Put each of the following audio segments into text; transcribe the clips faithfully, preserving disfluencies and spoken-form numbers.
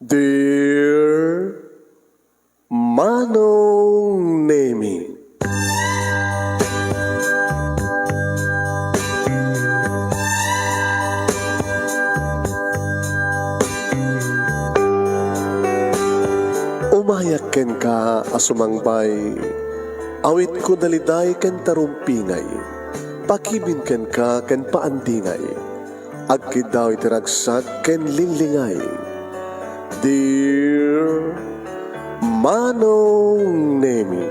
Dear Manong Nemi. Umayak kenka a sumangbay, awitko daliday ken tarumpingay, pakibin kenka ken paandingay. Agkiddaw iti ragsak ken linglingay. Dear Manong Nemi,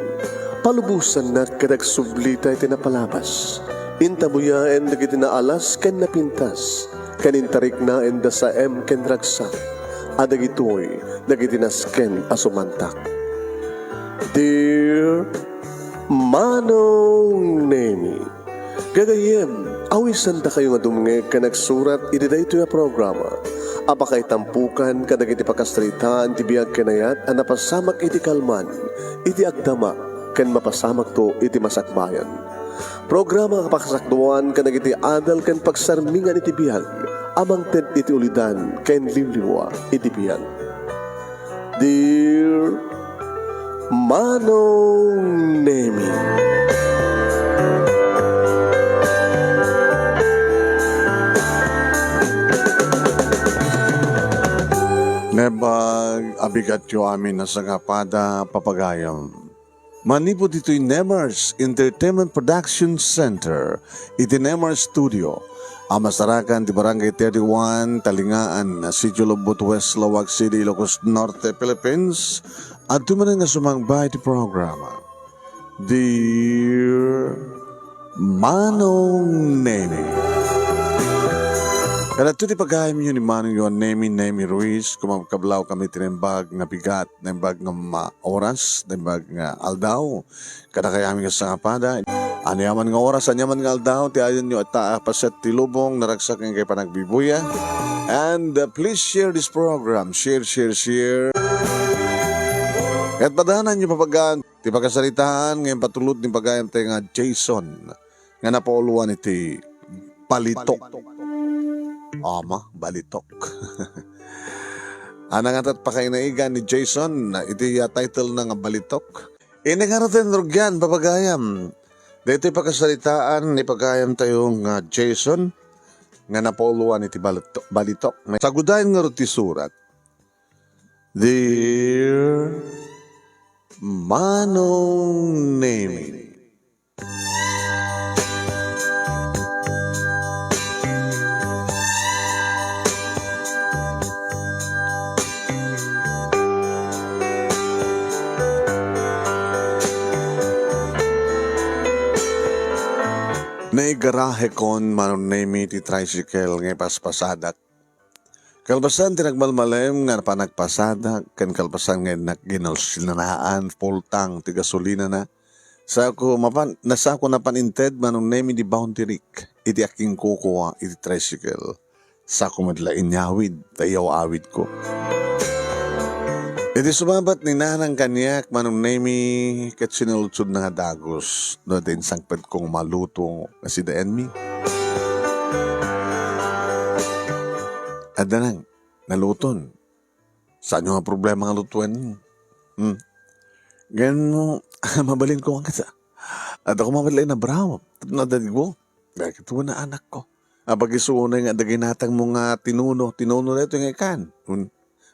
palubosannak ket agsublita iti napalabas. Intabuyaen dagiti naalas ken napintas, ken intariknaen da saem ken ragsak, a dagitoy dagiti nasken a sumantak. Dear Manong Nemi, gagayyem, awisandakayo nga dumngeg ken agsurat iti daytoy a programa a pakaitampokan kadagiti pakasaritaan ti biag ken ayat a napasamak iti kalman, iti agdama, ken mapasamakto iti masakbayan. Programa a pakasakduan kadagiti adal ken pagsarmingan iti biag a mangted iti ulidan ken liwliwa iti biag. Dear Manong Nemi. Naimbag a bigatyo amin a sangapada, papagayam. Manipud ditoy Nemars Entertainment Production Center, iti Nemars Studio, a masarakan ti Barangay thirty-one, Talingaan, Sitio Lobot, West Laoag City, Ilocos Norte, Philippines, adtoy manen nga sumangbay iti programa. Dear Manong Nemi. Kadagitoy ti pagayamyo ni Manong Nemi, Nemi Ruiz, kumakablaw kami ti naimbag nga bigat, naimbag nga ma-, oras, naimbag nga aldaw. Kadakayo amin nga sangapada, aniaman nga oras, aniaman nga aldaw, ti ayanyo a ta-, a paset ti lubong, naragsak nga panagbibuya. And, uh, please share this program. Share, share, share. Ket padananyo, papagaan, ti pakasaritaan nga impatulod ni pagayam tayo nga Jason, nga napauluan iti balitok. Ama, balitok. Ana nga tat pakainaigan ni Jason, iti, ah, title na nga balitok. Ini nga rutin rugyan, papagayam. Daytoy pakasaritaan ni pagayam tayo nga Jason, nga napauluan iti balitok, balitok. Sagudayen nga ruti surat. Dear Manong Nemi. Naigarahekon, Manong Nemi, ti tricycle nga ipaspasadak. Kalpasan ti nagmalmalem nga panagpasadak, ken kalpasan nga innak ginalsinanaan, pultang ti gasolinana. Sako mapan, nasako napan inted, Manong Nemi, di boundary iti akinkukua iti tricycle. Sako met la inyawid, ta iyaw-awidko. Iti sumabat ni Nanang kaniak, Manong Nemi, ket sinaludsodna nga dagus, no iti insangpetkong maluto nga sidaenmi. Adda nang, naluton. Saanyo nga problema nga lutoen? Hmm. Ngem, mabalinko nga kasta. Adda ko mabalin a brown. Tapno adda digo. Dahil katuan na anakko. Apag-isu unay nga adda ginatangmo nga tinuno. Tinuno daytoy nga ikan. Un,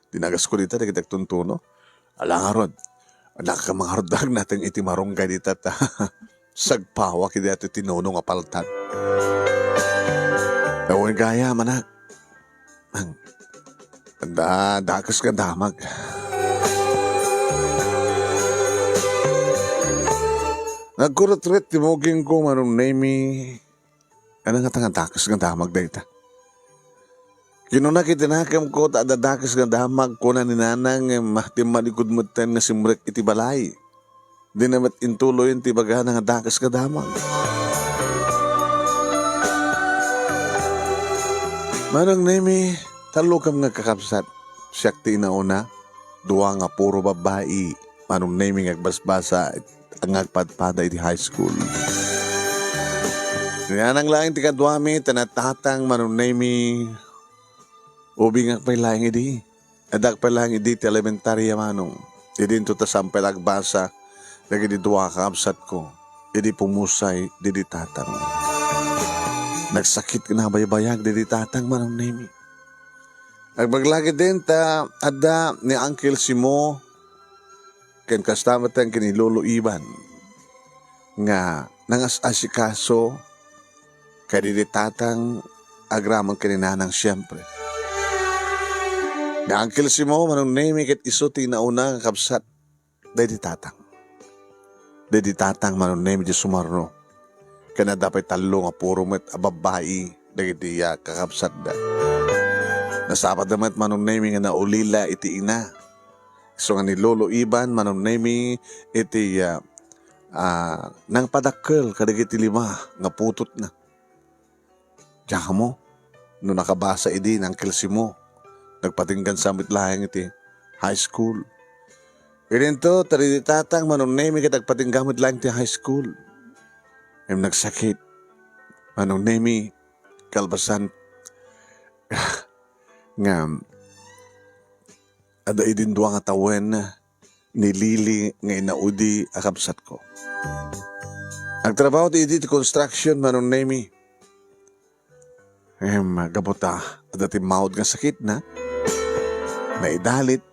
dinagasko dita, dagiti agtuntuno. Ala ngarud. Adda ka mangarud nateng iti marunggay dita ta. Sagpawak iti ato tinuno nga paltan. Awan gaya, manak. Ang, da-, dakes nga damag. Nagkuretret ti bugingko, Manong Nemi. Ano nga tanga dakes nga damag dayta? Kinuna iti nakemko, ta adda dakes nga damag, kuna ni Nanang, em, timmalikod metten nga simrek iti balay. Dina met intuloyen ti ibagana nga dakes nga damag. Manong Nemi, tallokem nga kakabsat. Siak ti inauna, dua nga puro babbai. Manong Nemi nga agbasbasa, nga agpadpada iti high school. Ni Nanang laeng ti kaduami, ta natatang, Manong Nemi, ubingak pay laeng idi. Adda pay laeng idi ti elementaria, manong. Idinto ta saan pay la agbasa dagiti dua a kakabsatko idi pumusay didi tatang. Nagsakit nga nabaybayag didi tatang, Manong Nemi. Agbaga la ketdin ta adda ni Uncle Simo ken kasta met ken ni Lolo Iban nga nangas-asikaso kadagiti tatang agraman ken ni nanang, siempre. Ni Uncle Simo, Manong Nemi, ket isu ti nauna nga kabsat daydi tatang. Daydi tatang, Manong Nemi, ti sumarno. Ken adda pay tallo nga puro met a babbai dagiti, ah, kakabsatda. Nasapada met, Manong Nemi, nga naulila iti ina. Isu nga ni Lolo Iban, Manong Nemi, iti, ah, ah, nangpadakkel kadagiti lima nga putotna. Diak ammo no nakabasa idi ni Uncle Simo. Nagpatinggan sa met laeng iti high school. Idinto, ta daydi tatang, Manong Nemi, ket agpatingga met laeng ti high school. Ngem nagsakit, Manong Nemi, kalpasan nga adda idin dua nga tawen ni Lily nga inaudi a kabsatko. Agtrabaho ti idi ti construction, Manong Nemi. Em, gapu ta adda timmawd nga sakitna, naidalit.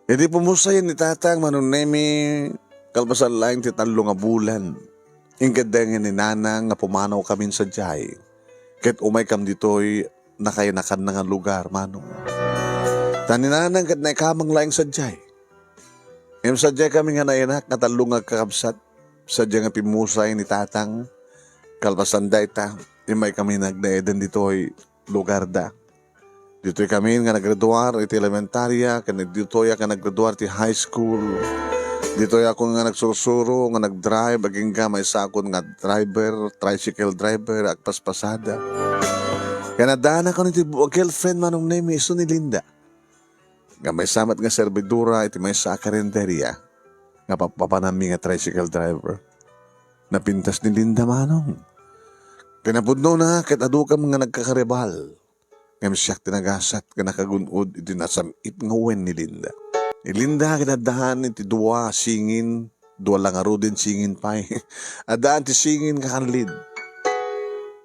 Idi pumusayen ni tatang, Manong Nemi, kalpasan laeng ti tallo nga bulan, inkeddeng ni nanang nga pumanawkamin sadiay. Ket umaykami ditoy nakayanakanna nga lugar, manong. Ta ni nanang ket naikamang laeng sadiay. Ngem sadiaykami nga nayanak nga tallo nga agkakabsat, sadiay nga pimmusay ni tatang. Kalpasan dayta, immaykami nagnaeden ditoy lugarda. Ditoy kami nga naggraduar iti elementaria, ken ditoy nga naggraduar ti high school. Ditoy ako nga nagsursuro, nga nagdrive, agingga maysakon nga driver, tricycle driver, agpaspasada. Ken addanakon iti bu-, girlfriend, Manong Nemi, isu ni Linda. Nga maysa met nga servidora iti maysa a karinderia nga pappapananmi nga tricycle driver. Napintas ni Linda, manong. Kinapudnona, ket adukami nga nagkakaribal. Ngem siak ti nagasat ken nakagun-od iti nasam-it nga wen ni Linda. Ni Linda ket addaan iti dua singin, dua la ngaruden singin pay. Addaan ti singin nga kanlid.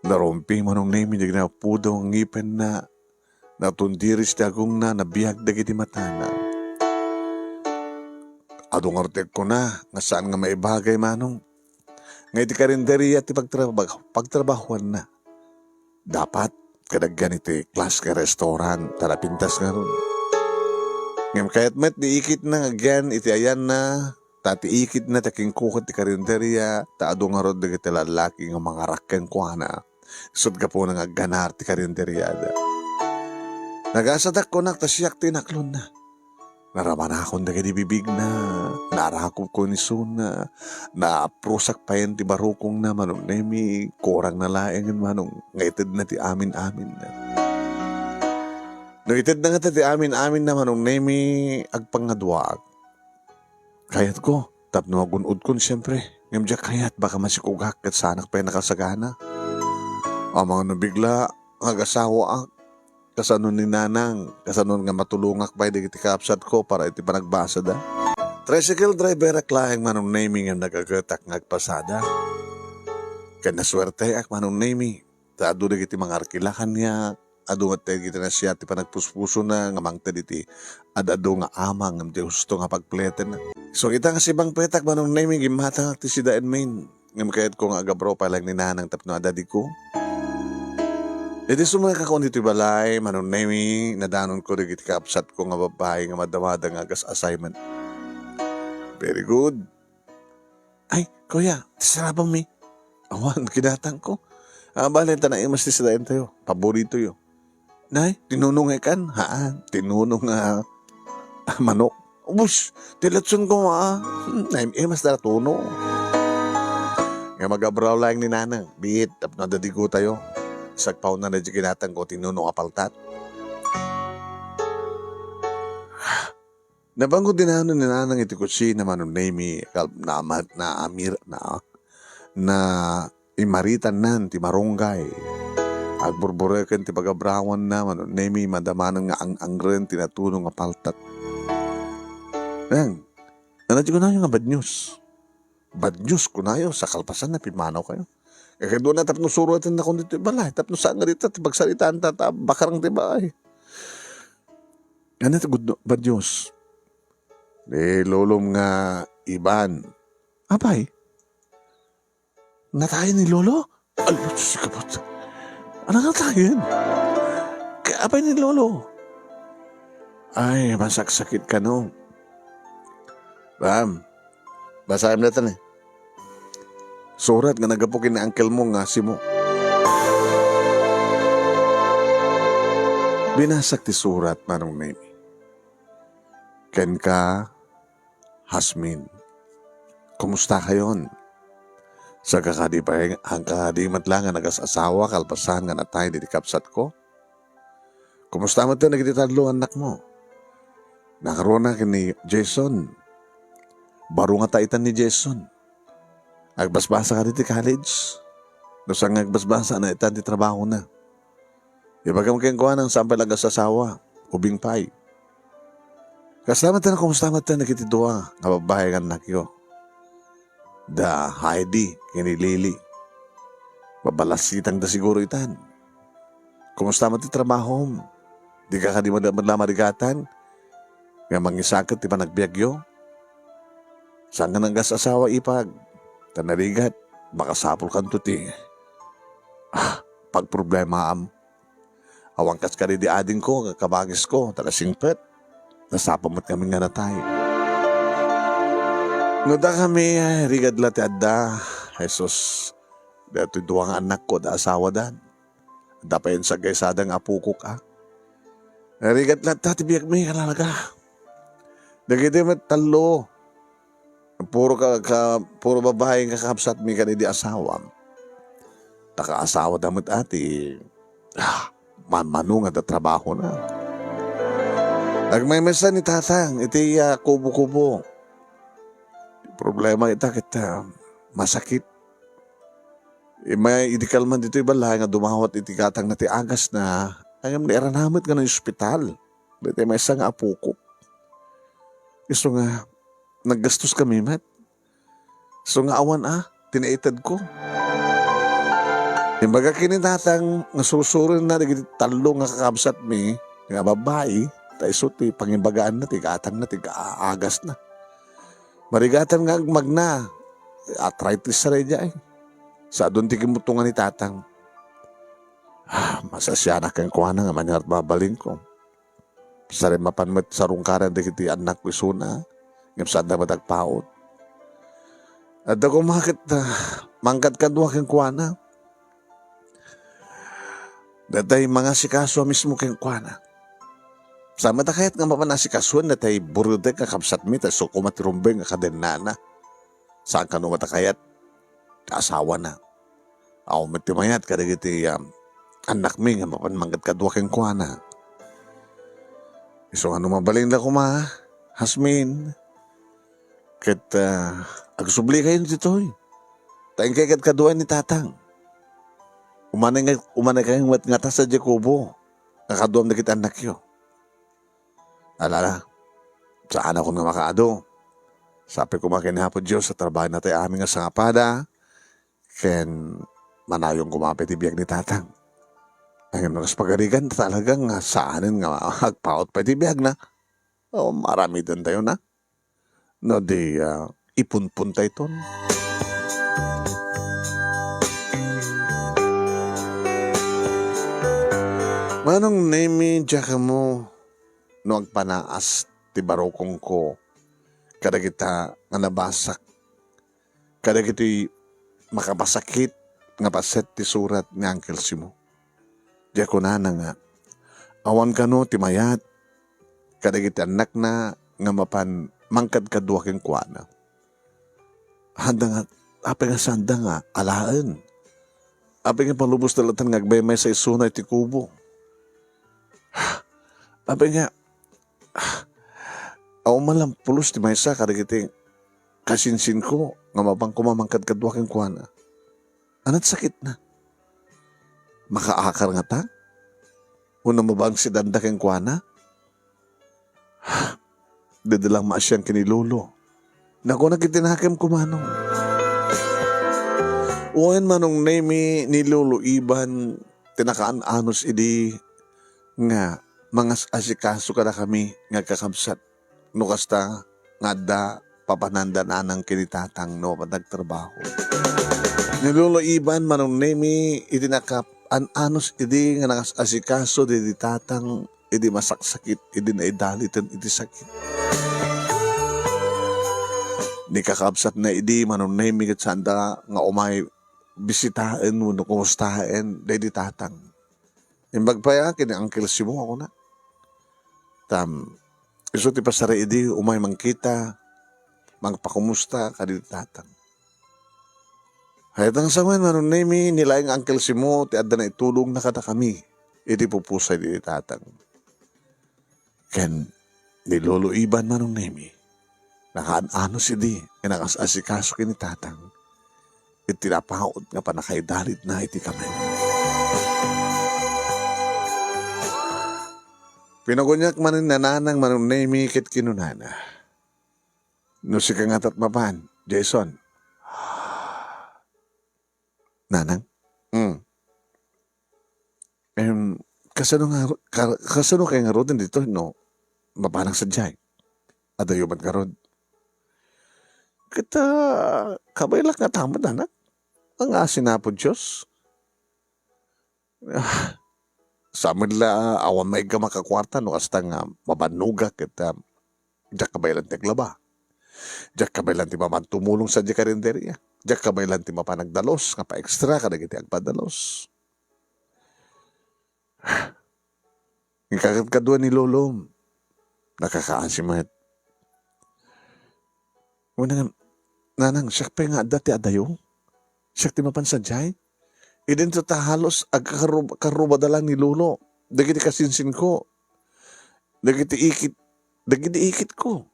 Narumpi, Manong Nemi, dagiti napudo nga ngipenna, natundiris ti agongna, nabiag dagiti matana. Adu ngarud ti agkuna nga saan nga maibagay, manong, nga iti karinderia ti pagtrabah-, pagtrabahuanna. Dapat kadaggan iti class nga restaurant, ta napintas ngarud. Ngem kayat met ni ikitna nga agyan iti ayanna, ta ti ikitna ti akinkukot ti karinderia, ta adu ngarud dagiti lallaki nga mangarak kenkuana. Isut' gapuna nga agganar ti karinderiada. Nagasadak kunak ta siak ti inaklonna. Naramanakon dagiti bibigna, naarakobkon isuna, naaprusak payen ti barukongna, Manong Nemi, kurangna laengen, manong, nga itedna ti amin-aminna. No itedna ngata ti amin-aminna, Manong Nemi, agpangaduaak. Kayatko tapno agun-odkon, siempre. Ngem diak kayat, baka masikogak ket saanak pay nakasagana. Amangan no bigla nga agasawaak, kasano ni nanang, kasano nga matulongak pay dagiti kakabsatko para iti panagbasada. Tricycle driverak laeng, Manong Nemi, ngem nagagetak nga agpasada. Ket nasuerteak, Manong Nemi, ta adu dagiti mangarkila kaniak, adu met dagiti nasia ti panagpuspusona nga mangted iti ad-adu nga amang ngem ti husto nga pagpletenna. So, ita nga sibangpetak, Manong Nemi, gimmatangak ti sidaenmin. Ngem kayatko nga agabraw pay laeng ni nanang tapno adadiko. Idi sumrekakon ditoy balay, Manong Nemi, nadanonko dagiti kakabsatko nga babbai nga madamada nga agas-assignment. Very good. Ay, kuya, ti sarabammi. Awan, kinatangko. Ah, bale, ta naimas ti sidaentayo. Paboritoyo. Nay, tinunong ikan? Haan, tinunong nga manok. Ubus, ti letson ko, ah. Hmm, naimas da tuno. Nga magabraw laeng ni nanang. Biit, tapno adadiko tayo. Sagpawna na di kinatangko, tinunong a paltat. Nabangon dinano ni nanang iti kusina, Manong Nemi, kal-, naama-, naamir-, na, na imaritannan ti marunggay. Agburbureken ti bagabrawanna, Manong Nemi, madamanen nga ang-angren ti natuno nga paltak. Nang, ano ti kunayo nga bad news? Bad news kunayo, sa kalpasan na pimanaw kayo. Eh, kay doon na tapno suruatan na kun dito balay, tapno saan nga dito, ti pagsaritaan ta, ta, bakarang ti balay. Ano ti good, bad news? Ni lolom nga Iban. Apay? Natayen ni Lolo? Alo, Diyos ko, kapot. Ano nga tayen? Ka-, apay ni Lolo? Ay, masaksakit ka, no? Bam, basahin mo natin eh. Surat nga nagapu ken ni uncle mo nga Simo. Binasak ti surat, Manong Nemi. Kenka, Hasmin. Kumusta kayon? Saan ka kadi pay, saan ka kadi met la nga nagas-asawa kalpasan nga natay diti kabsatko? Kumusta met dagiti tallo nga annakmo? Nakaruna ken ni Jason. Baro nga taetan ni Jason. Agbasbasa kadi ti college. No saan nga agbasbasa, naetan ti trabahona. Ibagam kenkuana nga saan pay la agas-asawa, ubing pay. Kasla met, kumusta met dagiti dua nga babbai nga annakyo? Da Heidi ken ni Lily. Babalasitangda siguro itan. Kumusta met ti trabahom? Dika kadi met la marigatan nga mangisaket ti panagbiagyo? Saan nga nagas-asawa, ipag? Ta narigat, makasapulkanto ti, ah, pagproblemaam. Awan kas kadi di adingko, kakabagisko, taga singpet. Nasapa met kami nga natay. No dakami, ay, rigat la ti adda, Jesus. Datoy dua nga annakko, da asawadan. Adda pay insagaysada nga apokok, a. Narigat latta ti biagmi, kalalaga. Dagiti met tallo. Puro ka, ka, puro babae nga kakabsatmi kadi di asawam. Ta kaasawada met a ti, ah, manmano nga da trabahona. Agmaymaysa ni Tatang iti, ah, kubo-kubo. Problema ita ket, ah, masakit. Immay idi kalman ditoy balay nga dumawat iti gatangna ti agasna, ngem nairanamet nga naospital. Daytoy maysa nga apokok. Isu nga, naggastos kami met. Isu nga awan a, ti naitedko. Imbaga ken ni Tatang nga sursurenna dagiti tallo nga kakabsatmi nga babbai, ta isu ti pangimbagaanna ti gatangna, ti kaagasna. Marigatan nga agmagna, arthritis sa daydiay. Sadun ti kimmutungan ni Tatang. Ah, masasianak kenkuana nga maniat babalinko. Sari mapan met sarungkaran dagiti annakko isuna, ngem saanda met agpaut. Adda koma ket, ah, mangkadkadua kenkuana. Datay mangasikaso a mismo kenkuana. Saan met a kayat nga mapan asikasoen datay burutek nga kabsatmi, ta isu koma ti rumbeng nga kadennana. Saan kano met a kayat ti asawana. Awan met ti mayat kadagiti, um, annakmi nga mapan mangkadkadua kenkuana. Isu nga no mabalinda koma, Hasmin, ket, ah, agsublikayon ditoy. Ta inkay kadkaduaen ni Tatang. Umanay nga, umanay kayo met ngata sadiay kubo nga kaduam dagiti annakyo. Ala, ala. Saanakon nga makaadu. Sapay koma ken ni Apo Dios a trabahen natay amin nga sangapada, ken manayon koma pay ti biag ni Tatang. Ngem no kas pagarigan, talaga nga saanen nga agpaut pay ti biagna. O, maaramidentayo na. No di, ah, ipunpontayton. Manong Nemi, diak ammo no agpanaas ti barukongko kadagita nga nabasak, kadagitoy makapasakit nga paset ti surat ni Uncle Simo. Diay kunana nga, awan kano ti mayat kadagiti annakna nga mapan mangkadkadua kenkuana. Haanda nga, apay nga saanda nga alaen? Apay nga palubos da latta nga agmaymaysa isuna iti kubo? Apay nga, awan man lang pulos ti maysa kadagiti kasinsinko nga mapan koma mangkadkadua kenkuana? Ania ti sakitna? Makaakar ngata? Wenno mabangsidanda kenkuana? Dida lang maasian ken ni Lolo. Nakunak iti nakemko, Manong. Wen, Manong Nemi, ni Lolo Iban ti nakaan-anos idi nga mangas-asikaso kadakami nga agkakabsat. No kasta nga adda papananda nanang ken ni tatang no nagtrabaho. Ni Lolo Iban, Manong Nemi, iti nakaan-anos idi nga nangas-asikaso daydi tatang idi masaksakit, idi naidaliten iti sakit. Ni kakabsatna idi, Manong Nemi, ket saanda nga umay bisitaen wenno kumustaen daydi tatang. Imbag pay a ken ni Uncle Simo a kuna. Tam, isu ti pasarita idi umay mangkita, mangpakumusta kadaydi tatang. Hayat a nangsawen, Manong Nemi, ni laeng Uncle Simo ti adda naitulongna kadakami idi pupusay daydi tatang. Ken ni Lolo Iban, Manong Nemi, nakaan-anos idi nga nangas-asikaso ken ni tatang iti napaut nga pannakaidalitna iti kamen. Pinaguniak manen ni nanang, Manong Nemi, ket kinunana, "No sika ngata't mapan, Jason." "Nanang?" "Mm." "Em, kasano nga, ka-, kasano kay ngaruden ditoy no mapanak sadiay? Adayo met ngarud." "Ket, ah, kabaelak ngata met, anak. Ang asin Apo Dios." Ah, sa met la, awan maigga makakuarta no kasta nga mabannogak ket, ah, diak kabaelan ti aglaba. Diak kabaelan ti mapan tumulong sadiay karinderia. Diak kabaelan ti mapan agdalus nga pa-extra kadagiti agpadalus. Inkakadkadua ni Lolo, nakakaasi met. Kunana, "Nanang, siak pay nga adda ti adayo? Siak ti mapan sadiay?" Idinto ta halos agkarub-, karrubada lang ni Lolo dagiti kasinsinko, dagiti ikit, dagiti ikitko.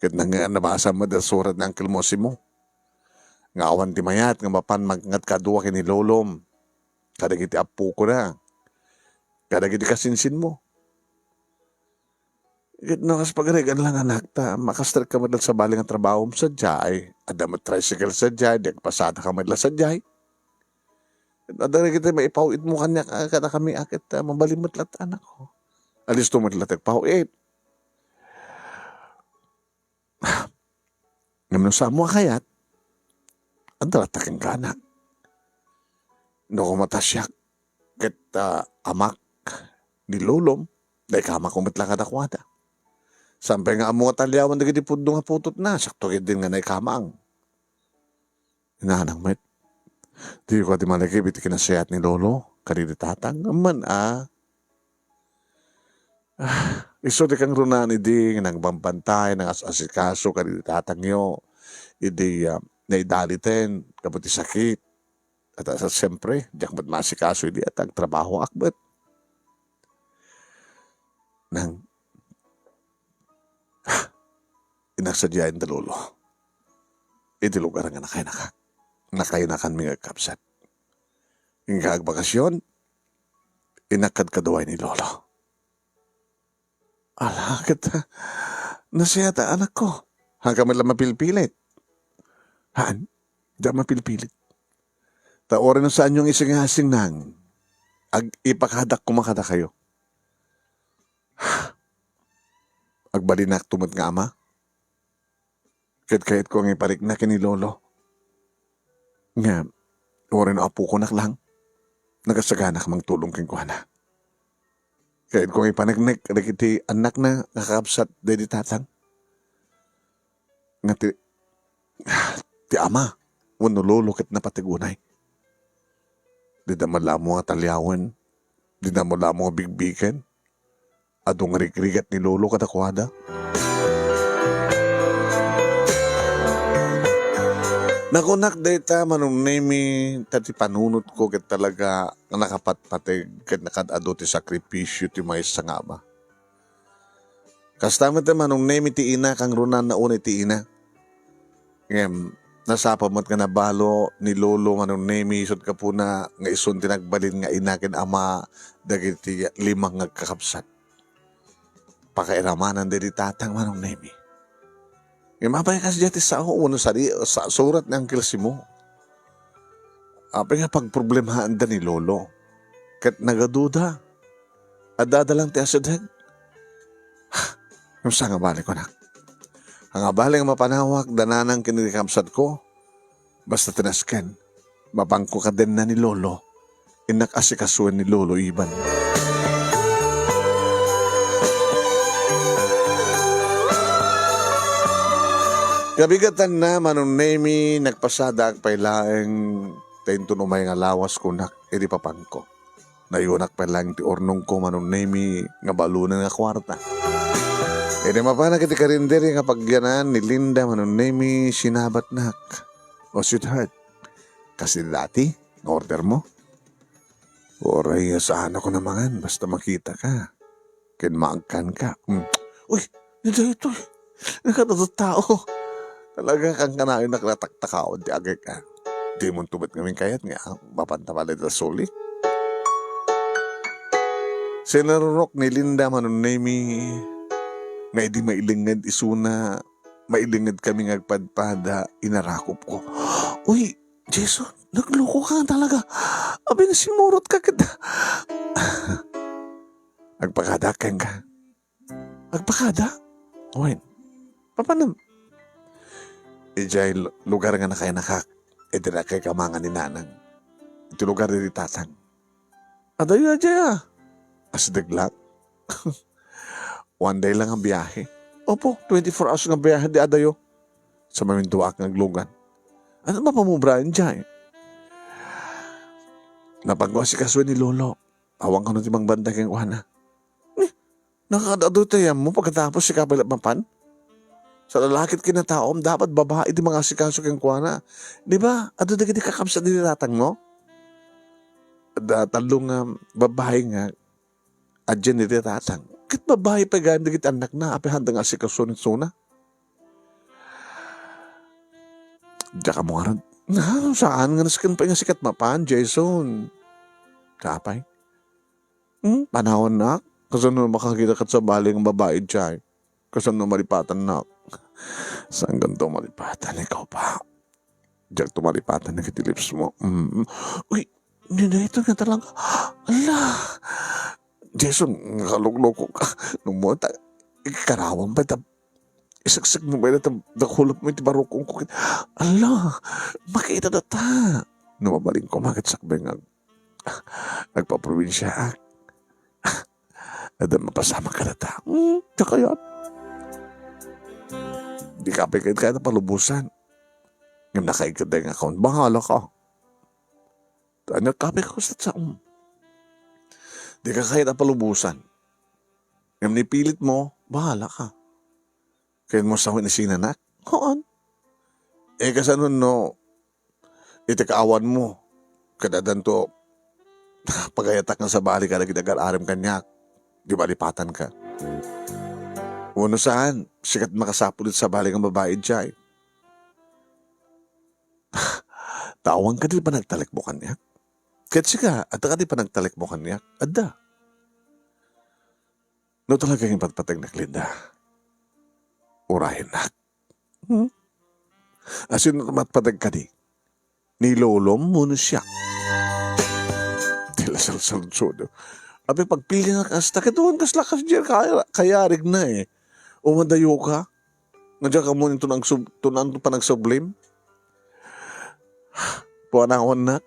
Ket nang-, nabasa met a surat ni Uncle Mosimo nga awan ti mayat nga mapan mangngatkadua ken ni Lolom kadagiti appokona, kadagiti kasinsinmo. Ket no kas pagarigan lang, anak, ta makastrek ka met la sabali nga trabahom sadiay, adda met tricycle sadiay, di agpasada ka met la sadiay. Ket adda dagiti maipaw-itmo kaniak, a, kadakami a ket, a, mabalin met latta, anakko. Alisto met latta agpaw-it. Ngem no saanmo a kayat, adda latta kenka, anak. No koma ta siak ket, ah, amak ni Lolom, naikamakon met la kadakuada. Saan pay nga ammo nga taliawan dagiti pudno nga putotna, siakto ketdin nga naikamang. Inanang met. Diko kadi malagip iti kinasayaat ni Lolo kadagiti tatang. Ngem, a, ah, isu ti kangrunaan idi nga nagbambantay, nangas-asikaso kadagiti tatangyo idi, ah, naidaliten gapu ti sakit. At, ah, siyempre, diak met maasikaso idi at agtrabahoak met. Nang, innak sadiayen da Lolo iti lugar nga nakainakak. Nakainakanmi nga agkabsat. Inka agbakasyon, innak kadkaduay ni Lolo. Ala, ket, nasayaat, anakko. Haanka met la mapilpilit. Haan, diak mapilpilit. Ta uray no saanyo nga isingasing nang, ag-, ipakadaak koma kadakayo. Agbalinakto met nga ama. Ket kayatko nga iparikna ken ni Lolo nga uray no apokonak lang, nagasaganak mangtulong kenkuana. Kayatko nga ipaneknek dagiti annakna nga kakabsat daydi tatang. Nga ti, ti ama wenno lolo ket napatigunay. Dida met la ammo nga taliawen, dida met la ammo nga bigbigen. Adu nga rigrigat ni Lolo kadakuada. Nakunak dayta, Manong Nemi, ta ti panunotko ket talaga nga nakapatpateg ket nakaad-adu ti sakripisio ti maysa nga ama. Kasta met, Manong Nemi, ti ina, kangrunaan unay ti ina. Ngem, nasapa met nga nabalo ni Lolo Manong Nemi isut' gapuna nga isun ti nagbalin nga ina ken ama dagiti lima nga agkakabsat. Pakairamanan daydi tatang Manong Nemi. Ngem apay kasdiay ti sao wenno sadi-, sa-, surat ni Uncle Simo? Apay nga pagproblemaanda ni Lolo? Ket nagaduda. Adda-adda lang ti asideg. Ngem saan nga bale, kunak. Haan nga bale nga mapanawak, dananang ken ni kabsatko. Basta ti nasken, mapanko kadenne ni Lolo. Innak asikasuen ni Lolo Iban. Kabigatanna, Manong Nemi, nagpasadak pay laeng ta inton umay nga lawas kunak idi papanko. Nayunak pay laeng ti urnongko, Manong Nemi, nga balonen nga kuarta. Idi mapanak iti karinderya nga pagyanan ni Linda, Manong Nemi, sinabatnak. O, sweetheart, kas dati nga order mo? Uray, saanko a mangan, basta makita ka. Ken maagkan ka. Mm. Uy, ni daytoy. Nakadadot tao. Talaga, kankanayon a nataktakawan ti agek, ah. Di mo tumet ngamin kayat nga, ah, mapanta pala ita suli. Sinarurok ni Linda Manong Nemi nga idi mailinged isuna, mailinged kami nga agpadpada, inarakop ko. Uy, Jason, nagloko ka talaga. Abi, nasimurot ka kita. Agpakada kenka. Agpakada? Wen, papanam? Idiay lu-, lugar nga nakainakak, iti nakay kamangan ni Nanang. Iti lugar di tatang. Adayo idiay, ah. Asideg lang. One day lang a biyahe. Opo, twenty-four hours nga biyahe di adayo. Sa maminduak nga aglugan. Ano mapamubraen idiay? Napagwa si Kaswe ni Lolo. Awan kano ti mangbantay kenkuana. Eh, nakadado ti ayanmo pagkatapos sika pay la mapan? Sa lalaki ti kinataom, dapat babai ti mangasikaso kenkuana. Di ba, adu dagiti kakabsat ni tatangmo? Da tallo nga babai nga adda ni tatang. Ket babai pay gayam dagiti annakna, apay haanda nga asikaso ni Sona? Diak ammo ngarud. Na, saan nga nasken pay nga sikat mapan, Jason? Apay? Hmm? Panawannak? Kasano makakita ket sabali nga babai idiay? Kasano malipatannak? Saan ganto malipatan ikaw pa? Diak to malipatan dagiti lips mo. Mm. Uy, ni daytoy nga talaga. Ala! Jason, nakalukloko ka. No mo ta, ikarawang pay ta, iseksek mo pay ta, dakulop mo iti barukongko. Ala! Makita data. No mabalin ko, makit sakbay nga agpaprobinsiaak. Adda mapasamak kadata. Hmm, diak kayat. Dika pay kayat palubosan. Ngem nakaigkada nga account. Bahala ka. Ania, kape ka, kusat sa, um. Dika kayat palubosan. Ngem nipilit mo, bahala ka. Kayat mo sawen isinanak? Haan. Eh, kasano no, iti kaawan mo, ket addanto pagayatak nga sabali kadagiti agar-arem kaniak, di malipatan ka. Wenno saan, sikat makasapul iti sabali nga babai idiay. Ta awan kadi panagtalek mo kaniak? Ket sika, adda kadi panagtalek mo kaniak? Adda. No talaga nga ipatpategnak, Linda, urayennak. Hmm? Asino ti matpateg kadi? Ni lolom wenno siak? Ti la salsaludsodo. Apay pagpilinak kasta, ket wen kasla kasdiay kaya-, kayarigna, eh. O madayo ka? Nga diak ammo inton agsub-, inton anto panagsublim? Panawannak.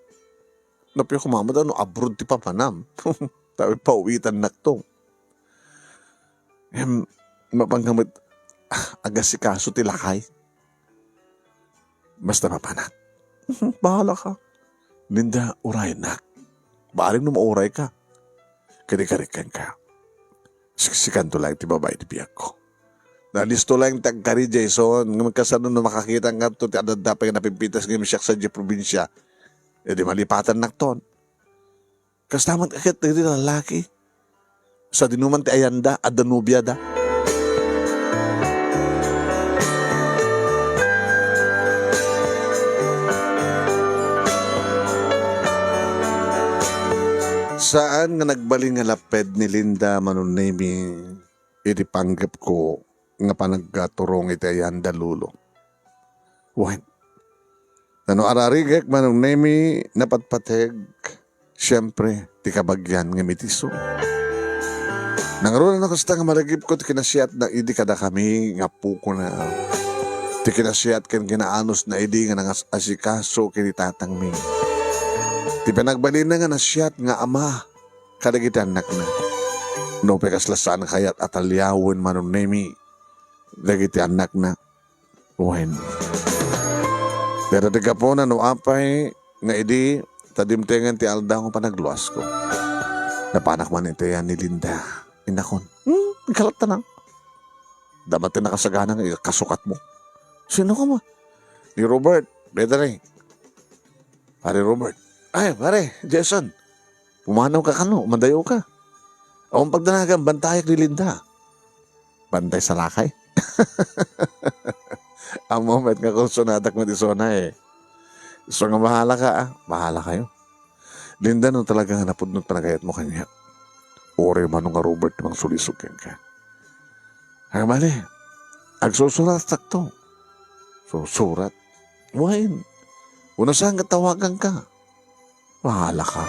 Napay koma met no abroad ti papanam. Tapay pawitannak to. Em, mapanka met agasikaso ti lakay. Basta mapanak. Bahala ka. Linda, urayennak. Baarim no mauray ka. Kadi karikkan ka. Siksikanto laeng ti babai ti biagko. Nalisto laeng ti agkari, Jason, ngem kasano no makakitanka to ti adda pay nga napimpitas ngem siak sadiay probinsia? Idi malipatannakton. Kasta met ket dagiti lalaki. Sadinoman ti ayanda, adda nobiada. Saan nga nagbalin nga lapped ni Linda, Manong Nemi, iti panggepko nga panagturong iti ayan da Lolo. Wen, no ararigek, Manong Nemi, napatpateg, siempre, ti kabagian nga metiso. Nangruna no kasta nga malagipko ti kinasiatna idi kadakami nga apokona. Ti kinasiat ken kinaanusna idi nga nangas-asikaso ken ni tatangmi. Ti panagbalinna nga nasiat nga ama kadagiti annakna. Nupay kasla saan kayat a taliawen, Manong Nemi, dagiti annakna. Wen. Pero ti gapuna no apay nga idi ta dimtengen ti aldaw nga panagluasko. Napanak man iti ayan ni Linda. Innakon, "Hmm, ikalatta na. Dama ti nakasagana nga ikasukatmo." "Sino koma?" "Ni Robert, dayta ni. Pare Robert." "Ay, pare, Jason. Pumanaw ka kano, madayo ka. Awan pagdanagan, bantayek ni Linda." "Bantay sa lakay?" Ammo met nga kursonadak met isuna, eh. Isu nga bahala ka, ah. Bahala kayo. Linda, no talaga nga napudno ti panagayatmo kaniak, uray mano nga Robert ti mangsulisog kenka. Ay, mali. Agsusurattakto. Susurat? Wen. Unasan nga tawagan ka. Bahala ka.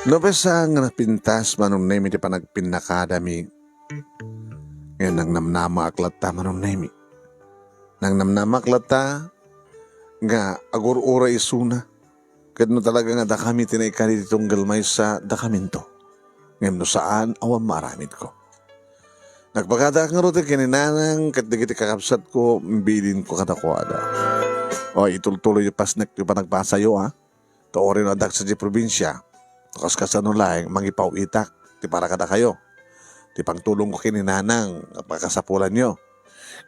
Nupay saan nga napintas, Manong Nemi, ti panagpinnakadami. Ngem nangnamnamaak latta, Manong Nemi. Nangnamnamaak latta nga agur-uray isuna. Ket no talaga nga dakami ti naikari ti tunggal maysa, dakaminto. Ngem no saan, awan maaramidko. Nagpakadaak ngarud ken ni Nanang ket dagiti kakabsatko, imbilinko kadakuada. O, itultuloy ti pasnek ti panagbasayo, a. Ta uray no addak sadiay probinsia, no kaskasano laeng, mangipaw-itak ti para kadakayo. Ti pangtulongko ken ni Nanang, a pakasapulanyo.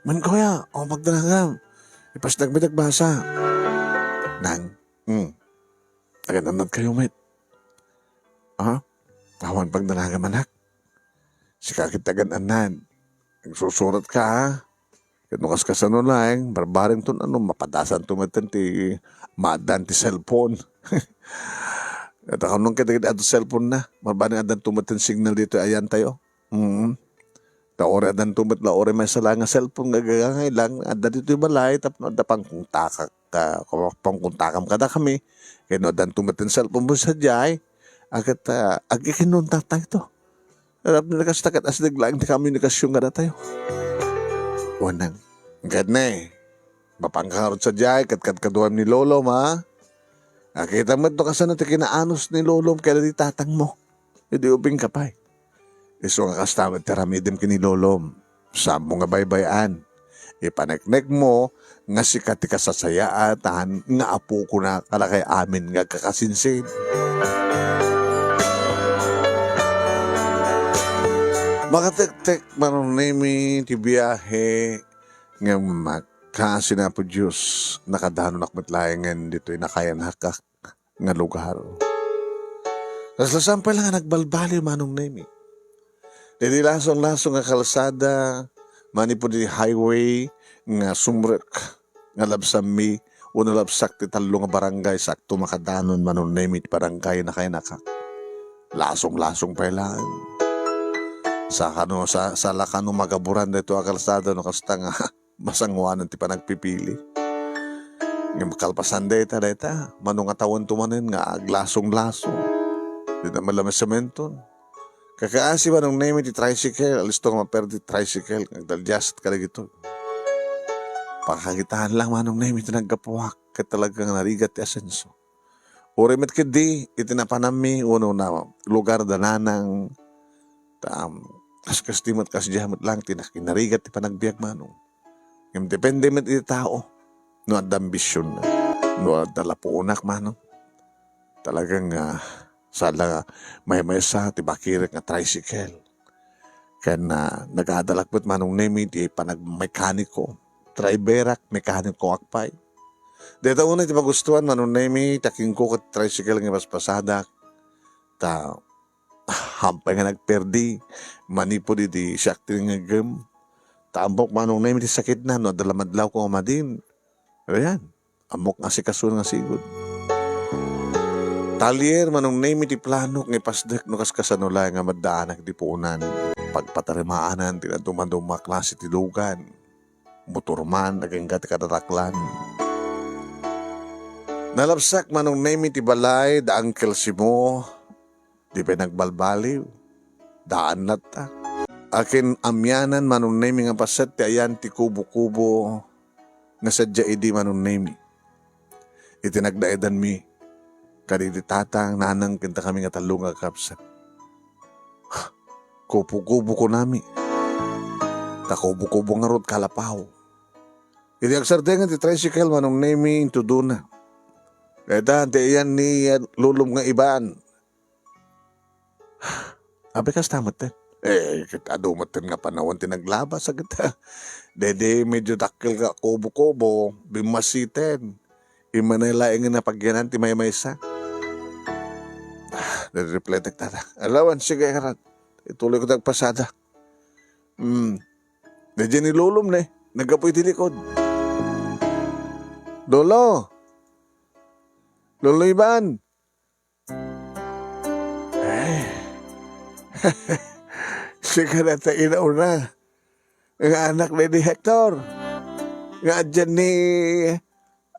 "Man, kuya, o, pagdanagam. Ipasnek met ti agbasa." "Nang, hmm. Agan-annadkayo met." "Ha? Awan pagdanagam, anak. Sika ket ti agan-annad. Agsusurat ka, ha? Ket no kaskasano laeng, barbarengton, ano, mapadasanto met ti maaddaan ti cellphone." Ket awan ket dagiti adu cellphone na, barbareng addanto met ti signal ditoy ayantayo. Mm. Ta uray addanto met la, uray maysa laeng nga cellphone nga agagangay lang, adda ditoy balay tapno adda pangkontakak, ah, pangkontakam kadakami. Ket no addanto met ti cellphone mo sadiay, a ket, ah, agkikinuntatayo. Tapno kasta ket asdeg laeng ti komunikasion kadatayo. Wen nang, ket ne, mapanka ngarud sadiay ket kadkaduam ni Lolom, a. Nakita met no kasano ti kinaanus ni Lolom kadagiti tatangmo. Idi ubingka pay. Isu nga kasta met ti aramidem ken ni Lolom. Saanmo nga baybay-an. Ipaneknekmo nga sika ti kasasayaatan nga apokona kadakay amin nga agkakasinsin. Makatektek, Manong Nemi, ti biahe ngem mak-, kaasi ni Apo Dios, nakadanonak met laengen ditoy nakayanakak nga lugar. Kasla saan pay la nga nagbalbaliw, Manong Nemi. Daydi lasong-lasong nga kalsada, manipud iti highway nga sumrek nga labsanmi, wenno labsak ti tallo nga barangay, sakto makadanon, Manong Nemi, ti barangay nakayanakak. Lasong-lasong pay laeng. Sakano, sa-, sala kano magaburan daytoy a kalsada no kasta nga masangoanan ti panagpipili. Ngem kalpasan dayta, dayta, mano nga tawenton manen nga aglasong-lasong. Dita met la masementon. Kakaasi, Manong Nemi, ti tricycle, alisto nga maperdi ti tricycle, nga agdaldiasat kadagitoy. Pakakitaan lang, Manong Nemi, ti naggapuak, ket talaga nga narigat ti asenso. Uray met ketdi, iti napananmi, wenno na lugar da Nanang, ta, um, kas-, kasti met, kasdiay met lang, ti nakinarigat ti panagbiag, Manong. Ngem depende met iti tao no adda ambisionna, no adda lapuonak, Manong. Talagang, ah, sala nga maymaysa ti bakirek nga tricycle. Ken, ah, nagadalak met, Manong Nemi, ti panagmekaniko. Driverak, mekanikoak pay. Dayta unay ti magustuan, Manong Nemi, ta kenko ket tricycle nga ipaspasadak. Ta hampay nga nagperdi, manipud idi siak ti nangngegem. Ta ammok, Manong Nemi, ti sakitna no adda la madlawko nga madin. Ayan, ammok nga asikasoen nga sigud. Talier, Manong Nemi, ti planok nga ipasdek no kaskasano laeng nga maddaanak iti puonan. Pagpatarimaanan ti dadduma-duma a klase ti lugan. Motor man, agingga ti kadaraklan. Nalabsak, Manong Nemi, ti balay da Uncle Simo. Di pay nagbalbaliw. Daan latta. Akin amianan, Manong Nemi, nga paset ti ayan ti kubo-kubo nga sadja idi, Manong Nemi. Iti nagdaedanmi kadi ti tatang, nanang, ken dakami nga tallo nga kakabsat. Kubo-kubo, kunami. Ta kubo-kubo ngarud, kalapaw. Iti agsardengan ti tricycle, Manong Nemi, intudona. Dayta ti ayan ni, ah, lolom nga Iban. Apay kasta metten? Eh, ket adu metten nga panawen ti naglabas, a ket, daydi medyo dakkel nga kubo-kubo, bimmasiten. Immay laeng nga napagyanan ti maymaysa. Ah, nag-reply ti tatang. Alawan, sige, karan. Ituloy ko ti agpasada. Hmm. Daydi ni lolom ne, naggapu iti likod. Lolo! Lolo Iban! Ay. Sika dayta inauna nga anak ni, ni Hector, nga adda ni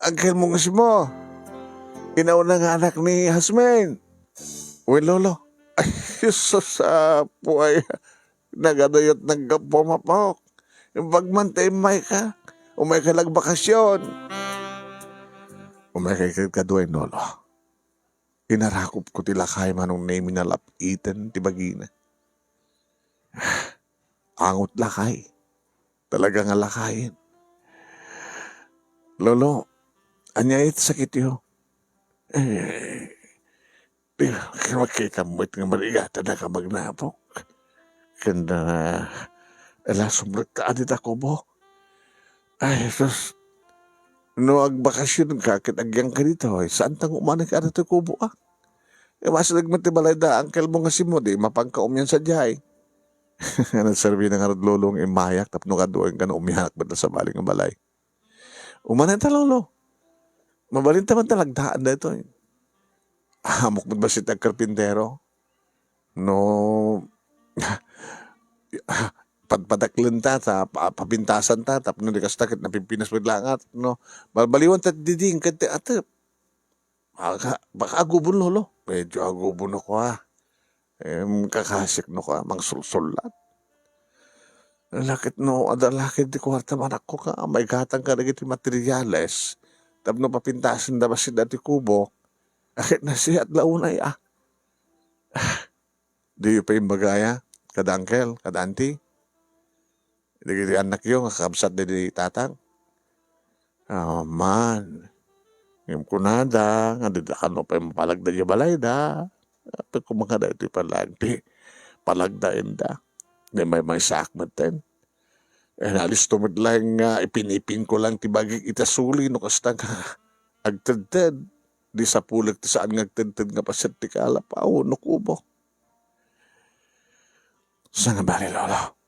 Uncle Mungsmo, inauna nga anak ni Jasmine. Wen, Lolo. Ay, Jesus, apo, ay. Nagaduyot naggapu, mapok. Imbag man ta immayka. Umayka lagbakasyon. Umayka ket kadua, Lolo. Inarakopko ti lakay, Manong Nemi, nalap-iten ti bagina. Angot lakay. Talaga nga lakayen. Lolo, ania iti sakityo? Eh, di, makita met nga marigatan a kabagnapok. Ken, ah, ala, sumrekta adi ta kubo. Ay, Jesus. No agbakasyon ka ket agyangka ditoy, saan ta nga umanen ka ditoy kubo, ah? Eh, masideg met ti balay da Uncle Mungsmo, di mapanka umian sadiay. Nagserbi na ngarud, Lolo, nga immayak tapno kaduaen ka no umianak met sa bali nga balay. Umanen ta, Lolo. Mabalin ta man ta lagdaan daytoy. Amok met bassit ti agkarpintero. No, padpadaklen ta, ta, pa-, papintasan ta, tapno di kasta ket napimpinas met laeng, no? Balbaliwan ta didi, ken ti atep. Baka, baka agubon, Lolo. Medyo agubon ako, ah. Em, kakasik no ka, mangsulsulat. Lakit no, adda lakit ti kuarta, manakko ka, maigatang ka dagiti materiales. Tapno papintasen da bassit dati kubo. Akit na siya at launay, ah. Diyo pa imbagaya, kada uncle, kada auntie. Dagiti annakyo nga kakabsat daydi tatang. Aman. Ngem kunada nga dida kano pay mapalagda diay balayda. Apay koma nga daytoy pay laeng ti palagdaenda. Di maymaysaak metten. Eh, nalisto met laeng nga ipinipinko laeng ti bagik iti asuli no kasta nga agtedted. Di sapulek ti saan nga agtedted nga paset ti kalapaw no kubo. Saan nga bali, Lolo?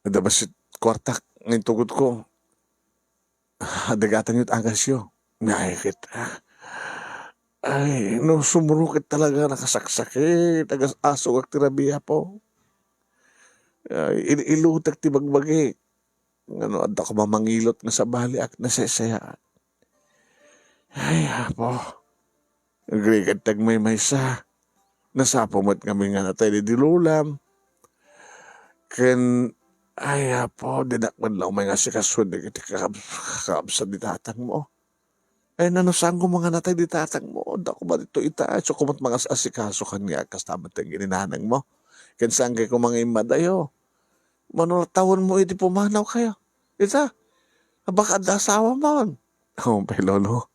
Adda bassit kuartak nga intugod ko. Adda gatangyo ti agasyo. Nga ket, ah. Ay, no sumro ket talaga nakasaksakit, agas-asok ti rabii, Apo. Ay, il-ilutek ti bagbagi. Ngano, adda ko mamangilot nga sabaliak, naseseyaat. Ay, Apo. Agrigat ti agmaymaysa. Nasapo met ngamin nga natay di dilulam. Ken, ay, Apo, dinak met la umay nga asikasoen dagiti kakab-, kakabsat di tatangmo. Ay, nano, saanko nga natay di tatangmo? Adda ko ba dito ita? Isu ko met mangas-asikaso kaniak, kasta met ti nanangmo. Ken saan kay ko mangimmadayo? Mano tawenmo idi pumanawkayo? Ita, baka adda asawamon. Oh, pay, Lolo.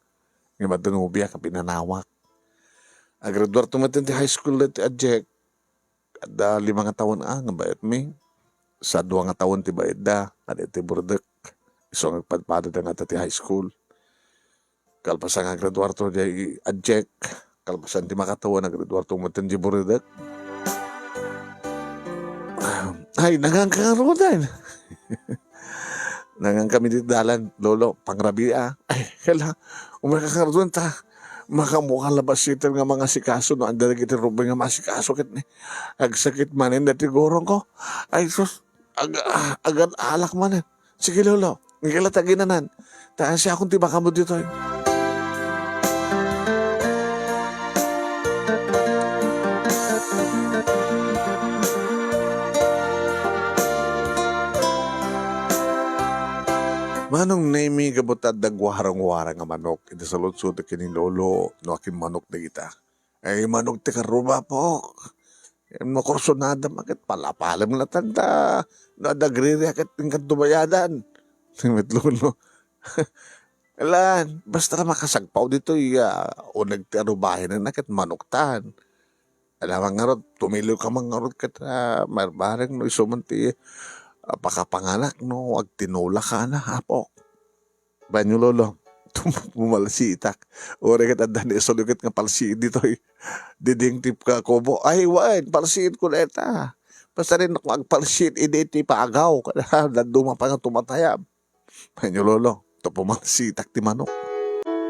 Nga adda nobiak a pinanawak. Agraduarto met ti high school daytoy a Jack. Adda lima nga tawen a nga bayatmi. Sa dua nga tawen ti bayatda, adi ti Burdek. Isu nga agpadpadada nga ti high school. Kalpasan nga agraduarto diay a Jack. Kalpasan ti makatawen, agraduarto met ti Burdek. Ay, nangan ka ngaruden. Nangan kami di dalan, Lolo, pangrabii. Ay, hala, umay ka ngaruden ta. Makaammoka la bassit nga mangasikaso no adda dagiti rubay nga maasikaso ket ni agsakit manen dati gurongko. Ay sus, ag-, ah, agan-alak manen. Sige, Lolo, ngikila ta aginanan. Ta siakon ti bakam ditoy. Manong Nemi, gapu ta adda warang-warang a manok iti saludsod ken ni Lolo no akin manok dagita. Ay, manok ti karrubapok. Makursunada maket palapalem latta no adda agririak ket inkan tumayadan. Met Lolo. Lan, basta la makasagpaw ditoy, ah, uneg ti arubayenna ket manoktan. Alamang ngarud, tumiliw ka man ngarud ket, ah, marbareng no isu man ti, ah, pakapanganak no agtinula ka na, apo. Banyo, Lolo, pumalsiitak. Uray ket adda ni isuliket nga palsiit ditoy. Diding ti kakubo. Ay, wen, palsiit ko dayta. Basta rin ako agpalsiit, idi ti pagaw. Dadduma pa nga tumatayab. Wenno, Lolo, ta pumalsiitak ti manok.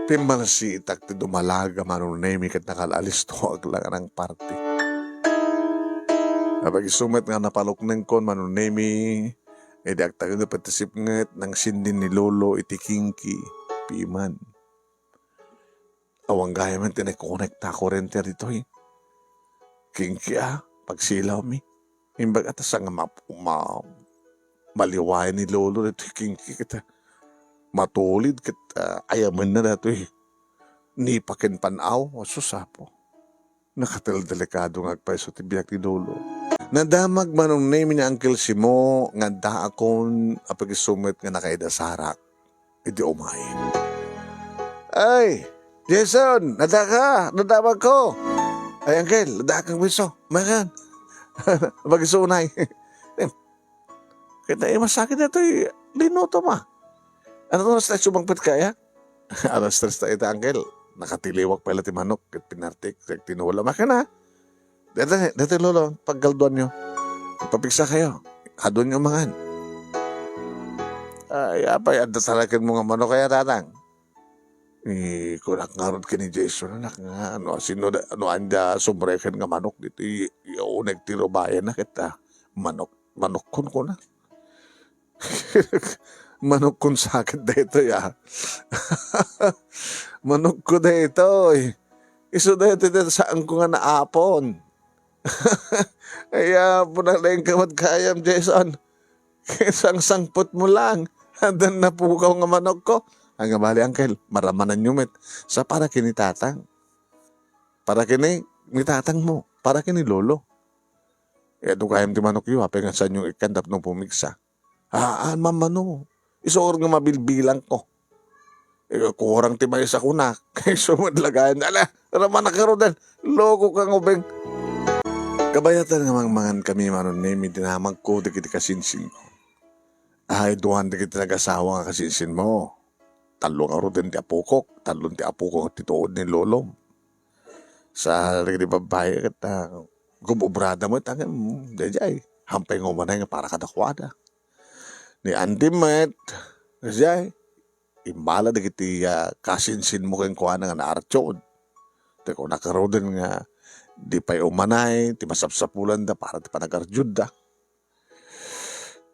Pimmalsiitak ti dumalaga Manong Nemi ket nakal-alistoak la nga nangparti. Apay isu met nga napaluknengkon Manong Nemi, idi agtagingep iti sipnget, nangsindi ni Lolo iti kingki, piman. Awan gayam ti nakonekta a kurente ditoy. Kingki a, pagsilawmi. Imbag a ta saan nga map-, ma-, maliwayan ni Lolo ditoy kingki ket matulid ket, ah, ayamenna datoy. Nipaken pan-aw, sus, apo. Nakateldelikado nga agpayso ti biag ni Lolo. Nadamag Manong Nemi ni Uncle Simo nga addaakon a pagisu met nga nakaidasarak iti umay. Ay, Jason, nadaka, nadamagko. Ay, Uncle, nadakang biso. Makan. Pagisu unay. Kita masakit datoy linuto ma. Ano oras tayo sumangpet kaya? Alas tres ta ita, Uncle. Nakatiliwak pala ti manok ket pinartik, ket tinula. Makana. Dati, dati, Lolo, pagkalduan nyo. Papigsa kayo. Adun nyo mangan. Ay, apay, adda talagan mo nga manok kaya, Tatang? Eh, kunak ngarud ken ni Jason, anak, nga, ano, sino da, ano, anda sumreken nga manok dito, i-, i-, uneg ti rubayan na kita. Manok, manok kun kuna. Manok kun sakit daytoy, ah. Manok ko daytoy. Isu daytoy, daytoy saan ko nga naapon. Ay, apo na laeng kamat kayam, Jason. Sangsangpot mo lang. Adan napukaw nga manok ko. Ang bali, Uncle, maramanan nyo met. Sa para kini tatang. Para kini, ni tatang mo. Para kini lolo. Eh, adu kayam ti manok yo, apay nga saan yung ikan tapno pumigsa. Haan, mamano. Isu nga mabilbilang ko. Eh, kurang ti maysa kunak. Kay sumad lagayan. Ala, ramanak ngaruden. Loko ka, ngubeng. Kabayatan nga mangmangan kami, Manong Nemi, dinamag ko dagiti kasinsin ko. Ay, duan dagiti nagasawa nga kasinsin mo. Tallo ngaruden ti apokok. Tallo ti apokok ti tuod ni lolom. Sa dagiti babbai ket, ah, gum-obrada met, ah, mm, daydiay. Hampay nga umanay nga para kadakuada. Ni Andy met, daydiay, immala dagiti, ah, kasinsin mo kenkuana nga naartiod. Ti kunak ngaruden nga di pay umanay ti masapsapulanda para ti panagarjudda.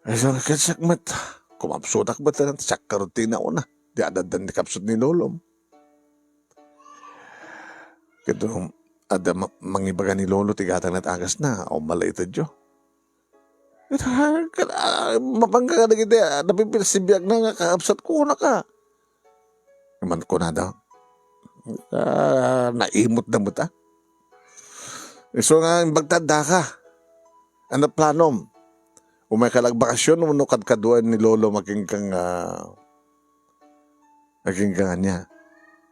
Ay, sa ket siak met, kumapsutak met, siak ngarud ti nauna. Di addan ti kapsut ni lolom. Ket, um, adda ma-, mangibaga ni lolo ti gatang met agasna, awan mala itedyo. Ket, ah, ket, ah, mapanka kadagiti, ah, napipinas ti biagna nga kakabsat ko, kunaka. Ngem kunada, ah, naimutda met, ah. Isu nga imbagta addaka. Ano planom? Umayka la agbakasyon wenno kadkaduaen ni lolo makinkang, ah, Agingga ania,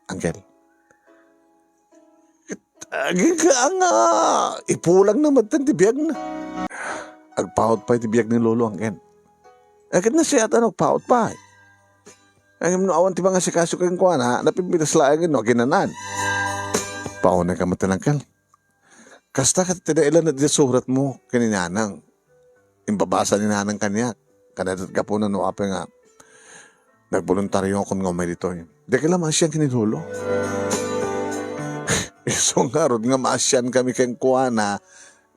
Uncle? Agingga nga ipulang na met ti biagna. Agpaut pay ti biag ni Lolo, Uncle. Ket nasiatan agpaut pay. Ngem no awan ti mangasikaso kenkuana, napimpitas laeng no aginanan. Paunay ka met, Uncle. Kasta ket ti nailan iti suratmo ken ni Nanang. Imbabasa ni Nanang kaniak. Kaniak gapuna no apay nga nagboluntario akon nga umay ditoy. Dika la maasian ken ni Lolo. Isu ngarud nga maasian kami kenkuana,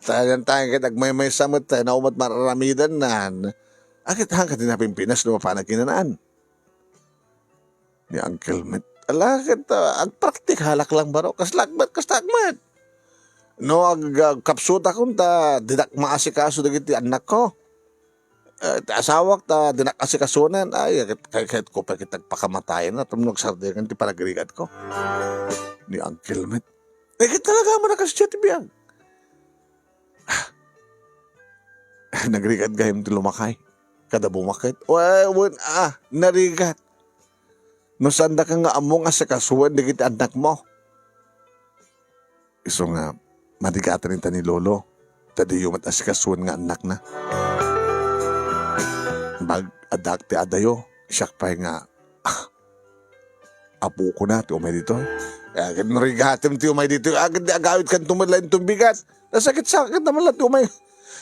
tayan-tayan ket agmaymaysa met tayo, naumat mararamidannan. Aket han kadi napimpinas no mapan agkinanaan. Ni Uncle met, ala ket, ah, agpraktikalak lang baro. Kasla met, kasta met. No ag-, agkapsutakon ta dinak maasikaso dagiti annakko. Eh, ti asawak ta dinak asikasonen, ay, ket kay, kayatko pay ket agpakamatayen, tapno agsardeng ti panagrigatko. Ni Uncle met, eh, ket talaga man a kasdiay ti biag. Nagrigat gayam ti lumakay. Kada bumakit, "Wa-, wen, ah, narigat. No saandaka nga ammo nga asikasoen dagiti annakmo." Isu nga, marigatan ita ni Lolo, ta diyo met asikasoen nga annakna. Bag-, addak ti adayo, siak pay nga, ah, apokona ti umay ditoy. Akin rigatem ti umay ditoy. Akin ti agawid kan tumala inton bigat. Nasakit-sakit naman lang ti umay.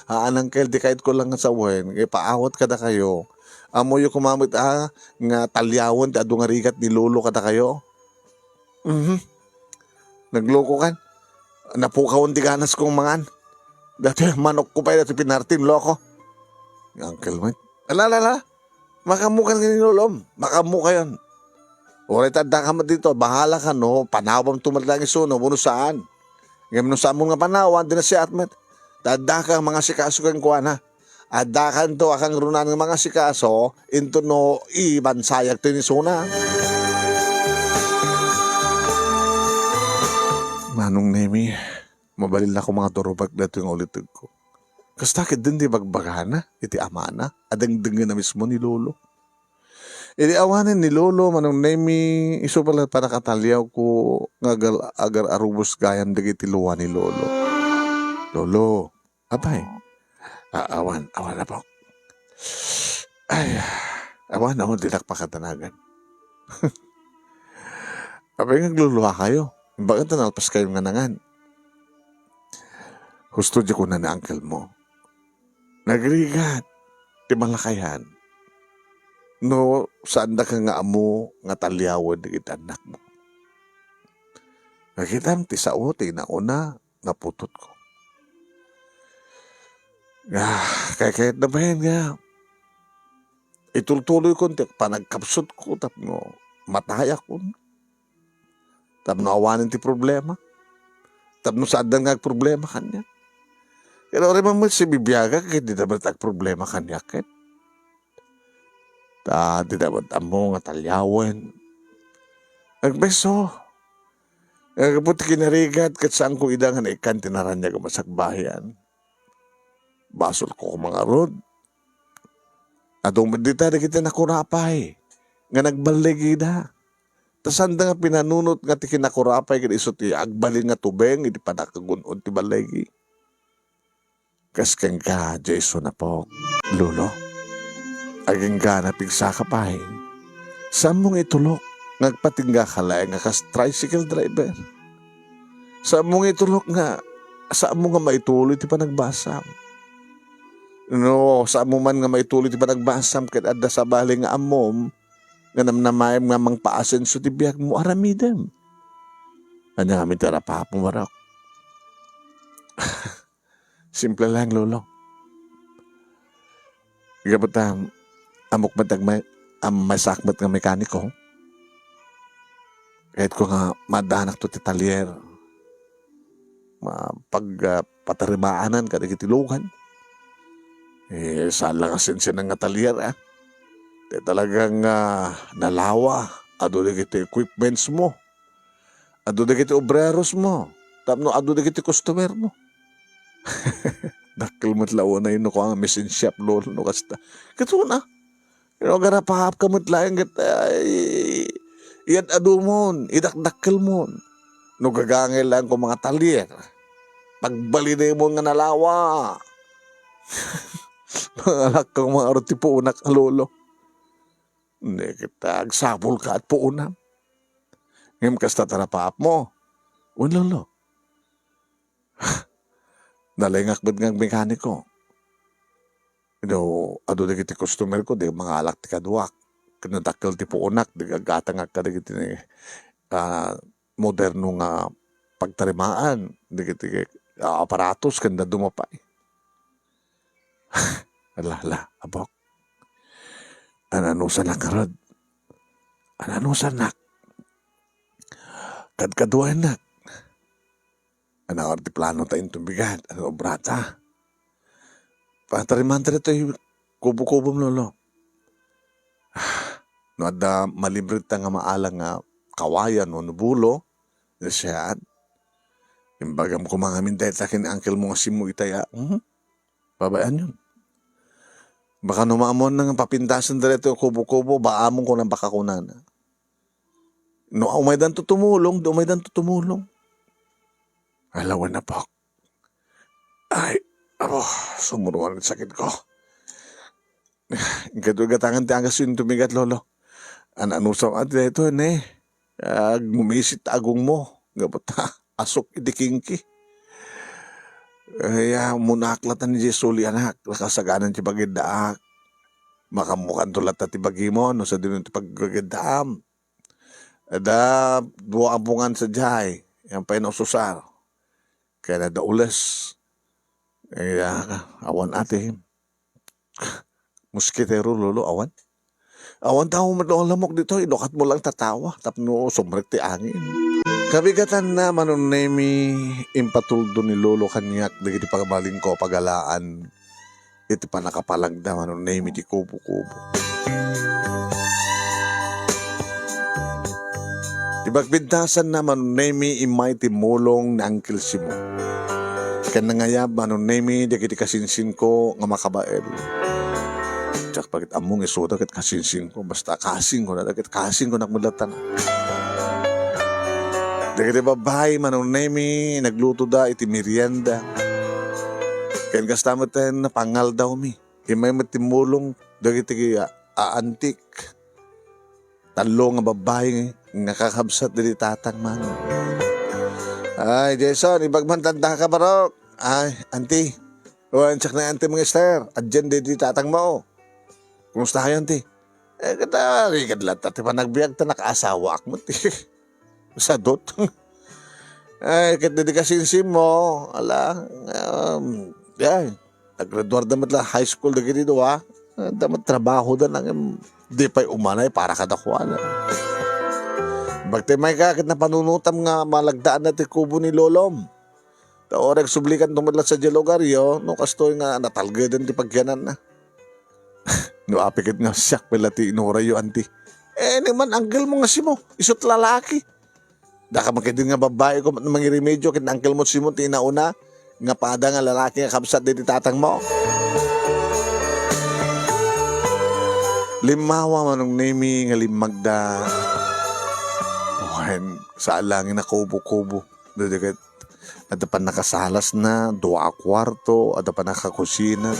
Haan, Uncle, ti kayatko lang nga sawen, ipaawat kadakayo. Ammoyo koma met, ah, nga taliawen ti adu nga rigat ni Lolo kadakayo. Mhm. Naglokokan. Napukawan ti ganas kong mangan. Dati manokko pay dati pinartim, loko. Ni Uncle Mike. Ala, ala, ala. Makaammokan ken ni Lolom. Makaammokayon. Uray ta addaka met dito, bahala ka no, panawam to met lang isu no, wenno saan. Ngem no saan mo nga panawan, di na siat met. Ta addaka nga mangasikaso kenkuana. Addakanto a kangrunan nga mangasikaso, inton no ibansayag to ni Suna. Manong Nemi, mabalin la ko nga turubak datoy nga ulitegko. Kasta ketdin ti bagbagana iti amana a dengdengngena mismo ni Lolo. Idi awanen ni Lolo, Manong Nemi, isu pala panakataliawko nga agal-, agar-arubos gayam dagiti lua ni Lolo. Lolo, apay? A-, awan, awan, apo. Ay, awan, awan, dinak pakatanagan. Apay nga agluluakayo? Imbag ta nalpaskayo nga nangan. Husto di kuna ni uncle mo. Nagrigat ti malakayan. No, saandaka nga ammo nga taliawen dagiti annakmo. Nakitam ti sao ti nauna nga putotko. Ah, kaykayatna bayen nga itultuloykon ti panagkapsutko tapno matayakon. Tapno awanen ti problema. Tapno saandan nga agproblema kaniak. Ket uray man met sibibiagak, ket dida met agproblema kaniak, ket. Ta dida met ammo nga taliawen. Agbeso. Gapu ti kinarigat, ket saanko ida nga naikkan ti naraniag a masakbayan. Basolko koma ngarud. Adu met dita dagiti nakurapay nga nagballigida. Ta saanda nga pinanunot nga ti kinakurapay ket isu ti agbalin nga tubeng iti pannakagun-od ti balligi. Kas kenka, Jason, apo. Lolo, agingga napigsaka pay. Saanmo nga itulok nga agpatinggaka laeng a kas tricycle driver. Saanmo nga itulok nga, saanmo nga maituloy ti panagbasam. No, saanmo man nga maituloy ti panagbasam ket adda sabali nga ammom nga namnamaem nga mangpaasenso ti biagmo, aramidem. Ania ngamin ti arapapmo, Marok? Simple lang, Lolo. Gapu ta, ammok met agmay-, ammaysaak met nga mekaniko. Kayatko nga maaddaanakto ti talyer. Ma-, pag, ah, patarimaanan kadagiti lugan. Eh, saan lang a sensianan nga talyer, ah. Ti talagang, ah, nalawa, adu dagiti equipments mo. Adu dagiti obreros mo, tapno adu dagiti customer mo. Dakkel met la unay no kua nga machine shop, Lolo, no kasta. Ket una, no, agarapahapka met laeng ket, ay, iyad-adumon, idakdakkelmon. No gagangay laeng ko mga talyer, pagbalinenmon nga nalawa. Mangalakka nga mga arut ti puonak a lolo. Ni ket agsapulka at puonam. Ngem kasta ti arapapmo. Wen, Lolo. Nalengak met nga agmekaniko. No, adu dagiti customer ko, di mangalak ti kaduak. Ket no dakkel ti puonak, di gagatangak kadagiti, ah, moderno nga pagtarimaan dagiti aparatos ken dadduma pay. Ala, ala, apok. An-anusanak ngarud? An-anusanak? Kadkaduaennak. Ania ti planota inton bigat? Ania obrata? Patarimanta ditoy kubo-kubom, Lolo. No adda malibreta nga maalang nga kawayan wenno bulo, sian, imbagam koma ngamin dayta ken uncle mo nga Simo itay a, mhm. Babaen yon. Baka no maammoanna nga papintasen daytoy kubo-kubo, baamon kuna baka kunana. No umaydanto tumulong, di umaydanto tumulong. Ay, lawen, apok. Ay, apo, sumuruan ti sakitko. Inkay gatangan ti agasyo inton bigat, Lolo. An-anusam a ti daytoy, ne? Agmumisit ta agongmo. Gapu ta asuk iti kingki. Ay, ah, munak latta ni Jesu, anak. Nakasaganan ti pagiddaak. Makammukanto latta ti bagimo, no sadino ti pagiddaam. Adda dua a bungan sadiay, yan pay naususar. Ken adda ules. Ay, ah, awan ati. Moskitero, Lolo, awan? Awan tao met no lamok ditoy, inukatmo lang tatawa, tapno sumrek ti angin. Kabigatanna, Manong Nemi, impatuldo ni Lolo kaniak dagiti pagbalingko a pagalaan iti pannakapalagda, Manong Nemi, ti kubo-kubo. Ti pagpintasanna, Manong Nemi, immay timmulong ni Uncle Simo. Ken nangayab, Manong Nemi, dagiti kasinsinko nga makabael. Diak pa ket ammo nga isuda ket kasinsinko, basta kasingko na, ket kasingko na met latta. Dagiti babbai, Manong Nemi, naglutoda iti merienda. Ken kasta met ti pangaldawmi. Immay met timmulong dagiti a-, aantik. Tallo nga babbai nga kakabsat dagiti tatang, Manong. Ay, Jason, ibagman tandaka, barok. Ay, auntie. O, ansak na, auntie, mga Esther. Adyan dagiti tatangmo. Kumusta kayo, auntie? Eh, kada, rigad latta ti panagbiag ta nakaasawaak met. Sadot. Ay, ket dagiti kasinsinmo, ala, um, ay, naggraduarda met la high school dagiti dua. Adda met trabahoda nangem, di pay umanay para kadakuada. Bagtay mayka ket napanunotam nga malagdaanna ti kubo ni lolom. Ta uray agsublikanto met la sadiay lugaryo, no kastoy nga natalgeden ti pagyananna. No apay ket nga siak pay la ti inurayyo, auntie. Eh, ni man, anggelmo nga Simo, isu't lalaki. Daka makiddin nga babbaiko met mangirimedyo ken angkelmo Simo ti inauna nga pada nga lalaki nga kabsat dagiti tatangmo. Limmawa, Manong Nemi, nga limmagda. Wen, saan laeng a kubo-kubo. Dagiti ket adda pannakasalasna, dua a kuarto, adda pannakakusina.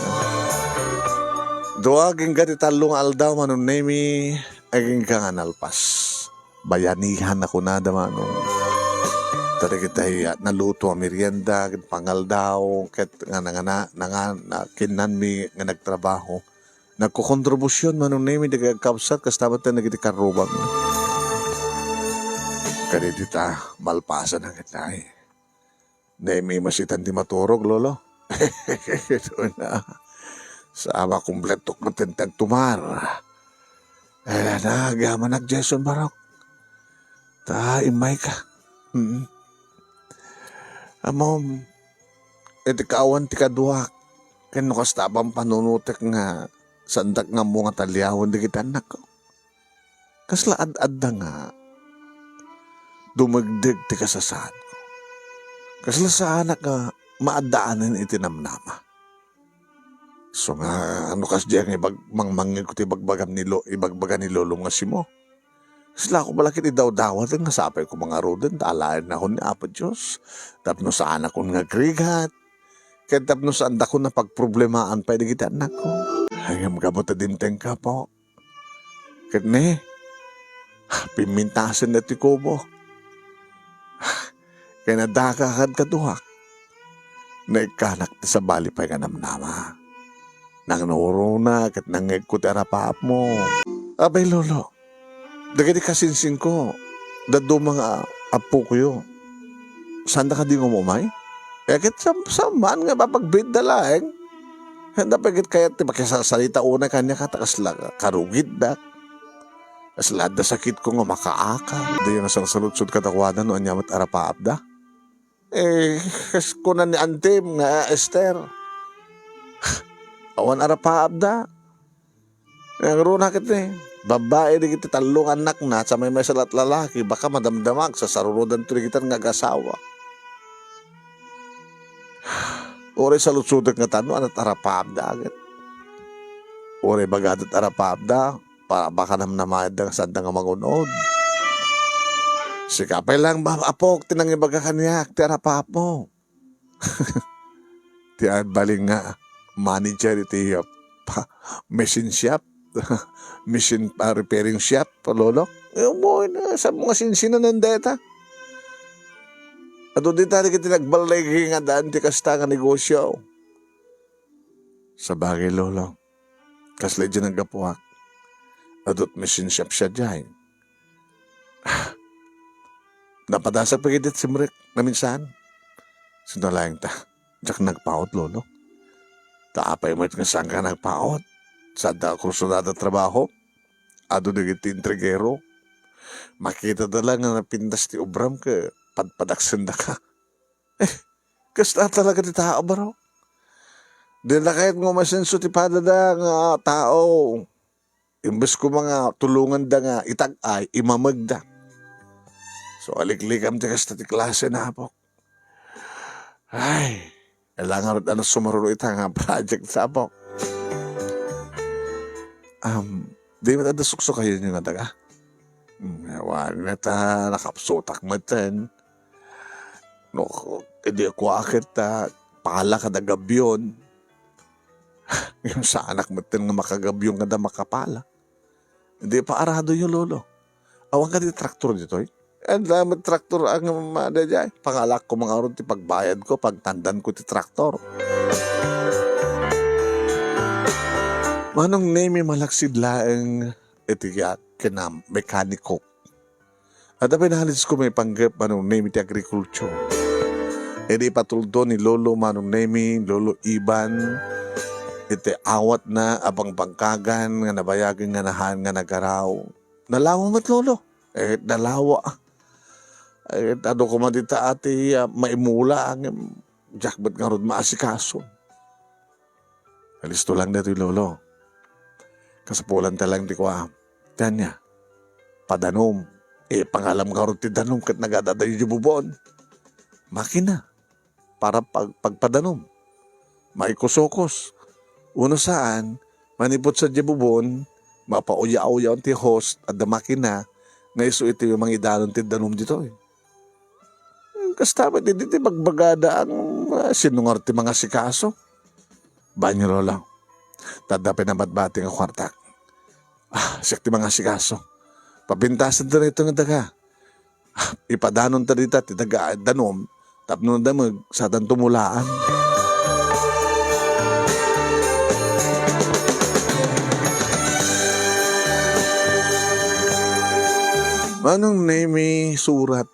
Dua agingga ti tallo nga aldaw, Manong Nemi, agingga nga nalpas. Bayanihan a kunada, Manong. Dagiti, ah, naluto a merienda, ket pangaldaw, ket nga nangana-, nanga-, na-, kinnanmi nga nagtrabaho. Nagkokontribusion, Manong Nemi, dagiti agkabsat, kasta met dagiti karrubang. Kadagiti ta, malpasan a ket ay. Nemi, masitan ti maturog, Lolo. Ito na. Sama, kumpletok met ti agtumar. Ala na, agyamanak, Jason, barok. Ta, immayka. Mm. Ammom, iti kaawan ti kaduak, ken no kasta a pampanunotek nga saandak nga ammo nga taliawen dagiti annakko. Kasla ad-adda nga dumegdeg ti kasasaadko. Kasla saanak nga maaddaanen iti namnama. So nga, no kasdiay nga ibag-, mangmangngegko ti ibagbagam ni Lo-, ibagbaga ni Lolom nga Simo. Kaslako bala ket idawdawat nga sapay ko mangaruden, ta alaennakon ni Apo Dios. Tapno saanakon nga agrigat. Ket tapno saandakon a pagproblemaan pay dagiti annakko. Ngem gapu ta dimtengka, Apo. Ket ne, pimmintasen daytoy kubo. Ken adda kadkaduak. Naikkanak ti sabali pay nga namnama. Nangnurona ket nangngegko ti arapaapmo. Abay, Lolo, dagiti kasinsinko, dadduma nga appokoyo. Saanda kadi nga umay? Eh, ket sam-, saan nga mapagbiitda laeng? Saanda pay ket kayat ti makisarita unay kaniak ta kasla karugitdak. Kasla adda sakitko nga makaaka. Dayta nga sarsaludsod kadakuada no ania met arapaapda. Eh, kas-, kuna ni antim nga, "Ester, awan arapaapda." Nangruna ket ni, babbai dagiti tallo nga annakna, sa maymaysa la lalaki, baka madamdama, agsasarurodanto dagiti nga agasawa. Uray saludsodek nga tano, ania ti arapaapda ket? Uray ibagadak arapaapda, pa-, baka namnamaedda nga saanda nga mangun-od. Sika pay lang, ba-, apok, ti nangibaga kaniak, ti arapaapmo. Ti agbalin nga manager iti, uh, pa-, machine shop, machine, uh, repairing shop, lolo. Eh, boy, na, sa mga sinsinan deta. Adu dita, di kiti nagballigi nga daan ti kasta nga negosyo. Sabagay, lolo. Kasla idiay naggapuak. Adut machine shop siya diay. Napadasak pay ket simrek naminsan. Sino laeng ta? Diak nagpaut, lolo. Ta apay met nga saanka nagpaut? Saanda a kursunada trabaho? Adu dagiti entregero. Makitada la nga napintas ti obram ket padpadaksendaka. Eh, kasta talaga ti tao, baro. Dina kayat nga umasenso ti padada nga tao. Imbes koma nga tulonganda nga itag-ay, imamegda. So, aliklikam ti kasta ti klase, napok. Ay, kailangan rod ano sumaruno ita nga project, napok. Um, di met adda suksukayon nga daga? Hmm, awan met, ah, nakapsutak metten. No, idi kuakit ta pala kada gabion. Ngem saanak metten nga makagabion kada makapala. Idi paaradoyo, lolo. Awan kadi traktor ditoy? Adda met traktor ang, ah, daydiay. Pangalakko mangarod ti pagbayadko, pagtandanko ti traktor. Manong Nemi, malaksid laeng iti, ah, kinam-, mekaniko. Adda pay nalisko maipanggep Manong Nemi ti agrikultur. Idi ipatuldo ni Lolo Manong Nemi, Lolo Iban, iti awatna a bangbangkagan nga nabayagen nga nahaan nga nagaraw. Nalawa met, Lolo. Eh, nalawa. Eh, adu koma dita ati, ah, maimula, ngem diak met ngarud maasikaso. Alisto lang daytoy, Lolo. Kasapulanta lang ti kua. Ti ania? Padanom. Eh, pangalam ngarud ti danom ket nagad-adayo idiay bubon. Makina. Para pag-, pagpadanom. Maikusukos. Uno saan, manipud sadiay bubon, mapauya-uyaon ti hose, adda makina, nga isu iti mangidanon ti danom ditoy. Kasta met idi ti bagbagada ang, ah, sino ngarud ti mangasikaso? Banyo, Lolo. Ta adda pay nabatbati nga kuartak. Ah, siak ti mangasikaso. Papintasen ta daytoy nga daga. Ah, ipadanonta dita ti daga, danom, tapno nadameg, sadanto mulaan. Manong Nemi, surat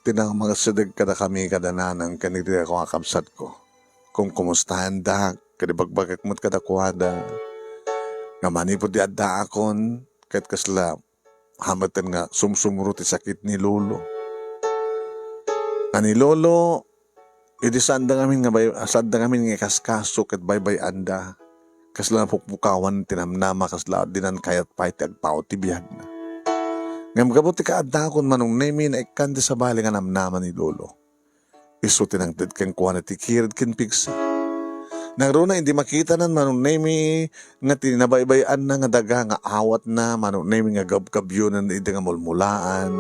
ti nangmangsideg kadakami kada nanang ken iti kakabsatko. Kumkumustaendak, ket ibagbagak met kadakuada nga manipud ti addaakon, ket kasla, ha metten nga sumsumro ti sakit ni Lolo. Nga ni Lolo, idi saanda ngamin nga bay-, saanda ngamin nga ikaskaso ket baybay-anda, kasla napukpukawan ti namnama, kasla dinan kayat pay ti agpaut ti biagna. Ngem gapu ti kaaddaakon, Manong Nemi, naikkan ti sabali nga namnama ni Lolo. Isu ti nangted kenkuana ti kired ken pigsa. Nangruna idi makitana Manong Nemi nga ti nabaybay-anna nga daga nga awatna, Manong Nemi, nga gabgabionan idi nga mulmulaan.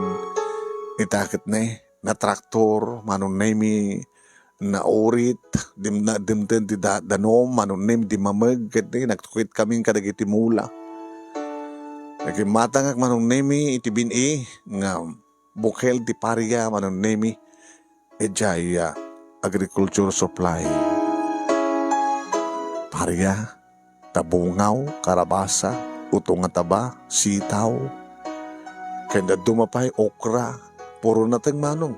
Ita ket ne, natraktor, Manong Nemi, naurit, dim-, na-, dimten ti da-, danom, Manong Nemi, dimameg, ket ne, nagtukit kami kadagiti mula. Nakimmatangak, Manong Nemi, iti bin-i nga bukel ti paria, Manong Nemi, idiay, ah, agriculture supply. Paria, tabungaw, karabasa, utong a taba, sitaw, ken dadduma pay okra, puro nateng, Manong.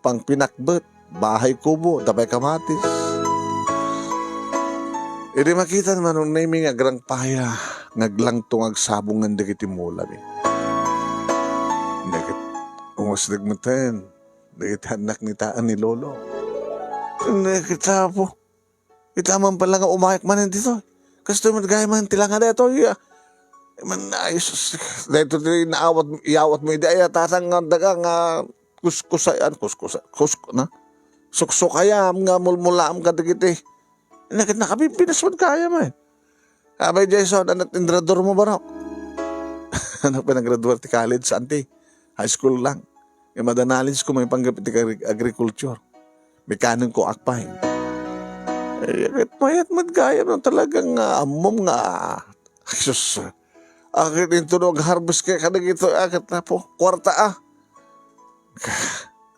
Pangpinakbet, bahay kubo, dapay kamatis. Idi makita ni Manong Nemi nga agrangpaya, nga aglangto nga agsabong dagiti mulami. Nagit, umasdeg metten, dagiti annak ni taan ni Lolo. Nagit, Apo, ita man pala nga umayak manen ditoy. Kastoy met gayam ti langa daytoy, ah. Man, ay, sus, daytoy ti naawat, iyawat mo idi ay, ah, tatang nga daga nga kuskusay, an, kuskusa-, kusko-, na? Suksukayam nga mulmulaam kadagiti. Nagit nakabibbinas met gayam, eh. Abay, Jason, anat indrador mo, barok? Anak pinagraduar ti college, anti. High school lang. E, mada-knowledge ko maipanggep iti agri-, agriculture. Mekaniko ak pay. Eh, ket mayat met gayam no talagang, ah, ammom nga, ah, sus, ah, ket inton no ag-harvest kay kadagito, ah, ket napo, kuarta, ah.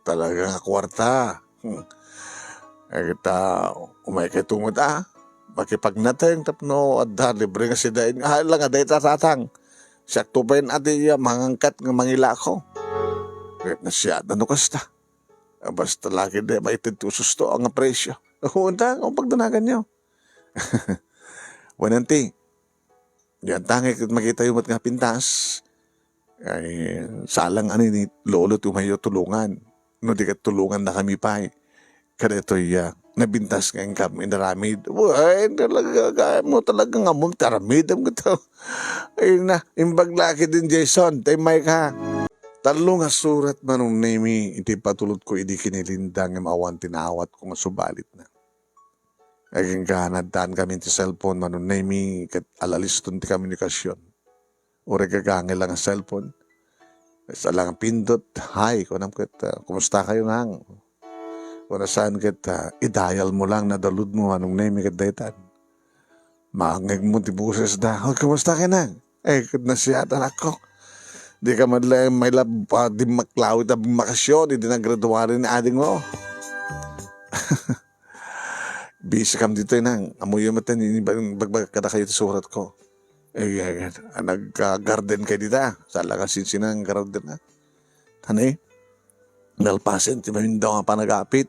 Talaga nga kuarta. Hmm. Ay, ket, ah, umay kay tumot, ah. Makipagnateng tapno adda libre nga sidain. Ah, lang nga dayta tatang. Siak to pay adi, ah, mangangkat nga mangilako. Ket nasiada no kasta. Ah, basta laki di, maited ti ususto nga presyo. Huwag ta, kung pagdanagan nyo. Wen, anti, diyan tangay ket makita yo met nga pintas. Ay, salang ani ni Lolo ti umayo tulungan. No di ket tulungan na kami pay. Kada itoy, ah, nabintas nga inkam inaramid. Wen, talaga, kaya mo talaga nga mom ti aramid, am gato. Ay na, imbag laki din, Jason, tay may ka. Tallo nga surat Manong Nemi, iti patulod ko idi kinilinda nga awan tinawat ko nga subalit na. Agingga, naddan kami ti cellphone, Manong Nemi, ket alaliston ti komunikasion. Uray gagangay lang a cellphone. Sa lang pindot, "Hi," kunam ket, ah, "Kumusta kayo, Nang?" Kuna saan ket, ah, i-dial mo lang, nadalud mo, Manong Nemi, ket daytan. Maangeg mo ti boses da, "Oh, kumusta kayo, Nang?" Eh, ket nasiatan ako. Di ka man lang may lab-, ah, dimmaklaw ita bakasyon, idi naggraduari ni ading mo. Busy kam ditoy, Nang. Ammoyo met ni, ni, bag-, bagbagak kadakayo ti surat ko. Eh, eh, eh, nagka-garden kayo dita. Saan lang a sinsinan nga garden, ha? Honey, nalpasen ti mamindaw nga panagapit.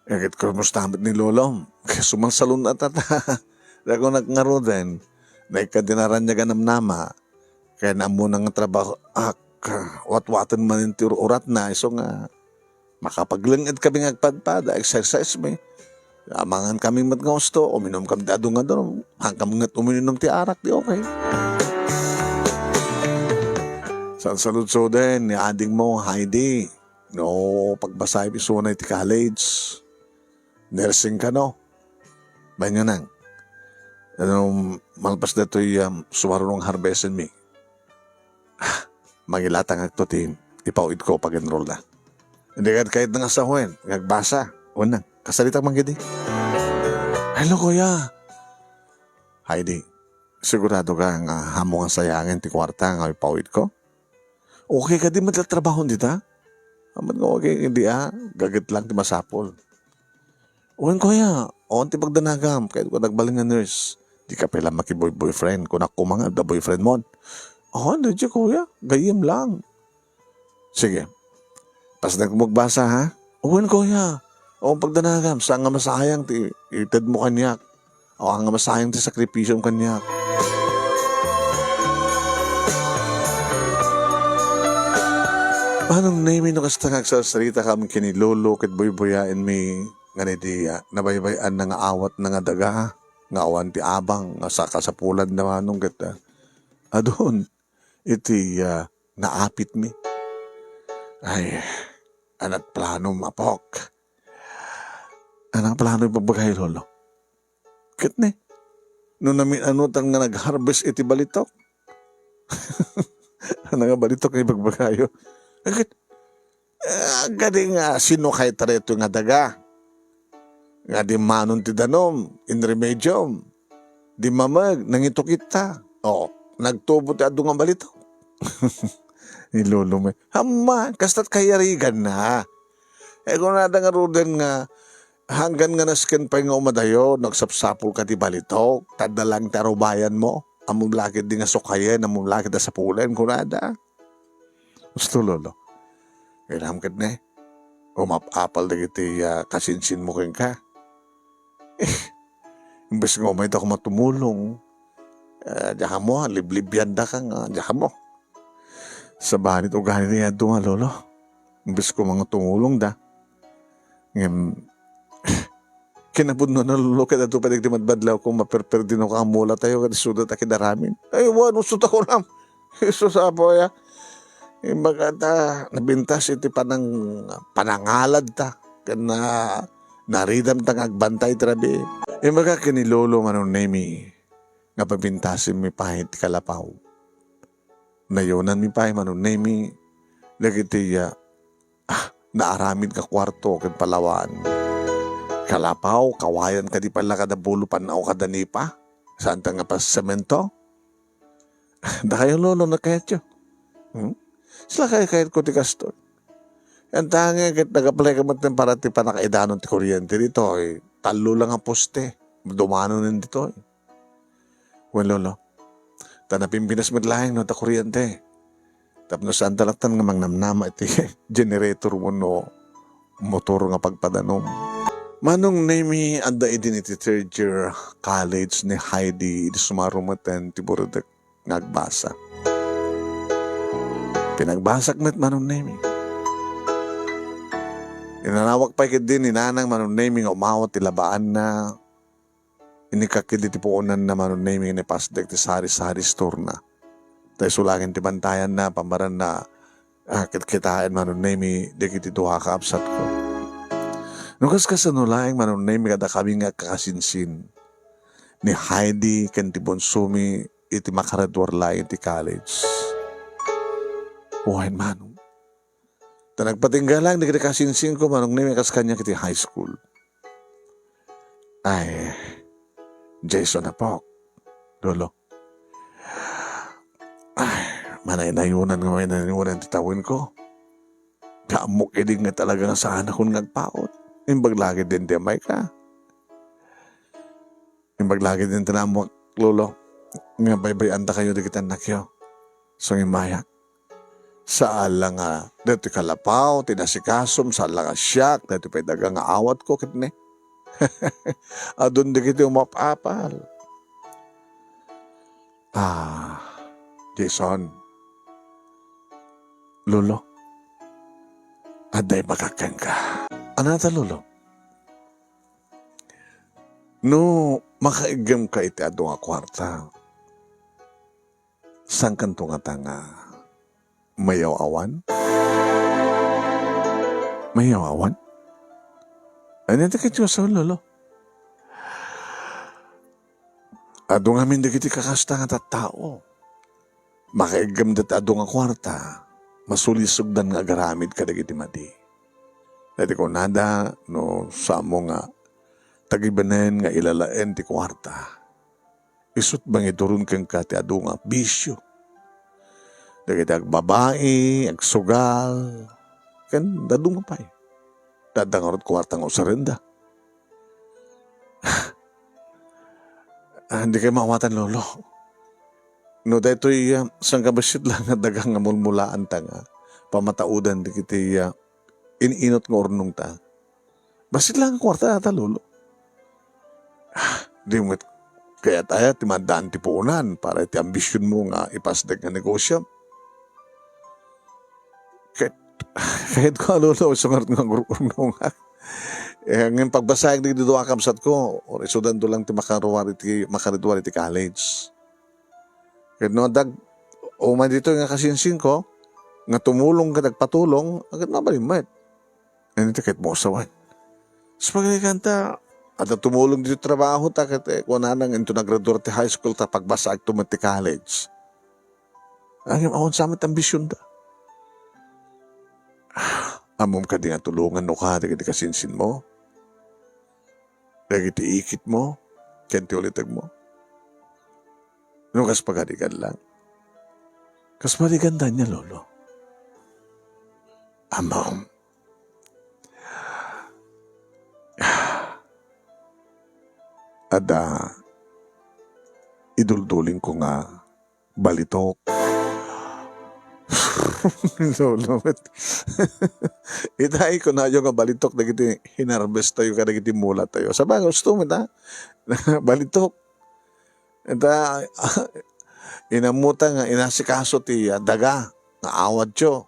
Eh, ket kumusta met ni Lolo? Kay sumalsalun-at ata. Dako nak ngaruden. Naikkan ti naraniag a namnama. Kay naammo na nga trabaho, ak, watwaten manen ti ur-uratna, isu nga makapagleng-ed kami nga agpadpada, exercise mi. Amangan kami met nga usto, uminum kami ti adu nga danum, haan kami met uminum ti arak, di okay. Sansaludsuden ni ading mo, Heidi, no, pagbasay isuna iti college, nursing kano. Bain nga nang, ano, malpas datoy, um, sumaruno nga harvest mi. Ah, mangilatangakto ti ipaw-idko pag-enroll na. Hindi ka kahit nga sawen, nagbasa. Unang, kasalitak man gidi. "Hello, kuya." "Heidi, sigurado ka nga haan mo nga sayangen ti kuarta nga ipaw-idko?" "Okay, kadi met la trabaho dita?" "Amat nga okay, hindi, ah. Gaget lang ti masapul." "Wen, kuya, awan ti pagdanagam, kayatko nagbalin nga nurse." "Di ka pay la makiboy-boyfriend, kunak koma nga adda boyfriend mon." "Awan, di, kuya, gayyem lang." "Sige, pasnek mo agbasa, ha?" "Wen, kuya, awan pagdanagam, saan nga masayang ti ited mo kaniak. Awan nga masayang ti sakripisyom kaniak." Manong Nemi, no kasta nga agsarsarita kam ken ni Lolo ket buybuyaenmi nga ni di, ah, nabaybay-an na nga awat na nga daga, nga awan ti abang, nga sa kasapulan na manong ket, ah, adun iti, ah, naapitmi. Ay, anat planom, apok? Anang plano ibagbagay, Lolo? Ket ne, no namin-anutan nga nag-harvest iti balitok. Ano nga balitok nga ibagbagayo? Ket, ah, kadi nga sino kay tareto nga daga? Nga di manon ti danom, in remedium. Di mameg, nangitukitta. O, nagtubo ti adu nga balitok. Ni Lolo met, "Hamma, kasta't kayarigan na." Eh, kunada ngaruden nga, hanggan nga nasken pay nga umadayo, nagsapsapul ka ti balitok, ta adda lang ti arubayan mo. Ammom la ketdi nga sukayen, ammom la ketdi a sapulen, kunada. Usto, Lolo. Aram ket ne, umap-apal dagiti, ah, kasinsinmo kenka. Eh, imbes nga umayda koma tumulong, ah, diak ammo, ah, liblibiandaka nga, diak ammo. Sabali ti ugali dayta a dua, Lolo. Imbes koma nga tumulongda. Ngem, kinapudno na, Lolo, ket adu pay dagiti madmadlawko, maperperdino ka, mula tayo, ket isuda ta kidaramin. Ay, wen, usto ta kunam. Isu sa apo, ya. Imbagada, napintas iti panang-, panangaladta. Ken na-, naridamta nga agbantay ti rabii. Imbaga ken ni Lolo Manong Nemi, nga papintasenmi pay ti kalapaw. Nayonanmi pay, Manong Nemi, dagiti, ah, ah, naaramid nga kuarto ken palawan. Kalapaw, kawayan kadi pala kada bulo, pannaw kada nipa. Saan ta nga pasemento? Dakayo, Lolo, no kayatyo? Hmm? Sila kay kayatko ti kastoy. Yan tangi ket nag-apply ka met para ti panakaidanon ti kuryente ditoy. Tallo lang a poste. Dumanon ditoy. Wen, Lolo. Ta napimpinas met laeng no ta kuryente. Tapno saan ta lattan nga mangnamnama iti generator wenno motor nga pagpadanom. Manong Nemi, adda idin iti third year college ni Heidi idi sumarumeten ti buredek nga agbasa. Pinagbasak met, Manong Nemi. Inanawak pay ketdi ni Nanang, Manong Nemi, nga umawat ti labaanna. Inikakid iti puonanna, Manong Nemi, nga ipasdek ti sari-sari store-na. Ta isu laeng ti bantayanna, pammaranna, ah, kitkitaen, Manong Nemi, dagiti dua a kaabsatko. No kaskasano laeng, Manong Nemi, kadakami nga agkakasinsin ni Heidi ken ti bunsomi iti makaraduar laeng iti college. Wen, Manong. Ta nagpatingga laeng dagiti kasinsinko, Manong Nemi, kas kaniak iti high school. Ay, Jason, apok. Lolo. Ay, manaynayonan nga manaynayonan ti tawenko. Ta ammok idi nga talaga nga saanakon nga agpaut. Imbag la ketdin ti amayka. Imbag la ketdin ti naammoak, Lolo, nga baybay-andakayo dagiti annakyo. Sangimmayak. Saan la nga daytoy kalapaw ti nasikasom, saan la nga siak, daytoy pay daga nga awatko ket ne. Adun dagiti umap-apal. Ah, Jason. Lolo, adda ibagak kenka. Anata, Lolo? No makaiggem ka iti adu nga kuarta, saankanto ngata nga mayaw-awan? Mayaw-awan? Ania ti ketyo a sao, Lolo? Adu ngamin dagiti kakasta nga tattao. Makaiggemda ti adu nga kuarta, masulisogdan nga agaramid kadagiti madi. Daydi kunada, no saanmo nga tagibenen nga ilalaen ti kuarta, isut' mangiduron kenka ti adu nga bisio. Dagiti agbabai, agsugal, ken dadduma pay. Adda ngarud kuarta nga usarenda. Ah, di kayo maawatan, Lolo. No daytoy, ah, sangkabassit lang nga daga nga mulmulaanta nga pamataudan dagiti, ah, in-inut nga urnongta. Bassit lang nga kuarta ata, Lolo. Ah, di met kayat aya ti maaddaan ti puonan para iti ambisionmo nga ipasdek nga negosyo. Ket, kayatko a, Lolo, isu ngarud nga agur-urnongak. Eh, ngem pagbasaek dagiti dua a kabsatko, isudanto lang ti makaruar iti, makaraduar iti college. Ket no adda umay ditoy nga kasinsinko, nga tumulong ket agpatulong, ket mabalin met. Ania ti kayatmo a sawen? Isu pagarigan ta, adda tumulong ditoy trabahota ket, eh, kunana nga inton nagraduar ti high school ta pagbasaekto met ti college. Ngem awan sa met ambisionda. Ammom kadi nga tulongannoka dagiti kasinsinmo? Dagiti ikitmo? Ken ti ulitegmo? No kas pagarigan lang. Kas pagarigan da ania, Lolo? Ammom. Adda iduldulingko nga balitok. Lolo met. Itay, kunayo nga balitok dagiti hinarvest tayo kadagiti mula tayo. Sabagay, gusto mo ta? Balitok. Ita, inamuta nga inasikaso ti, ah, daga nga awadyo.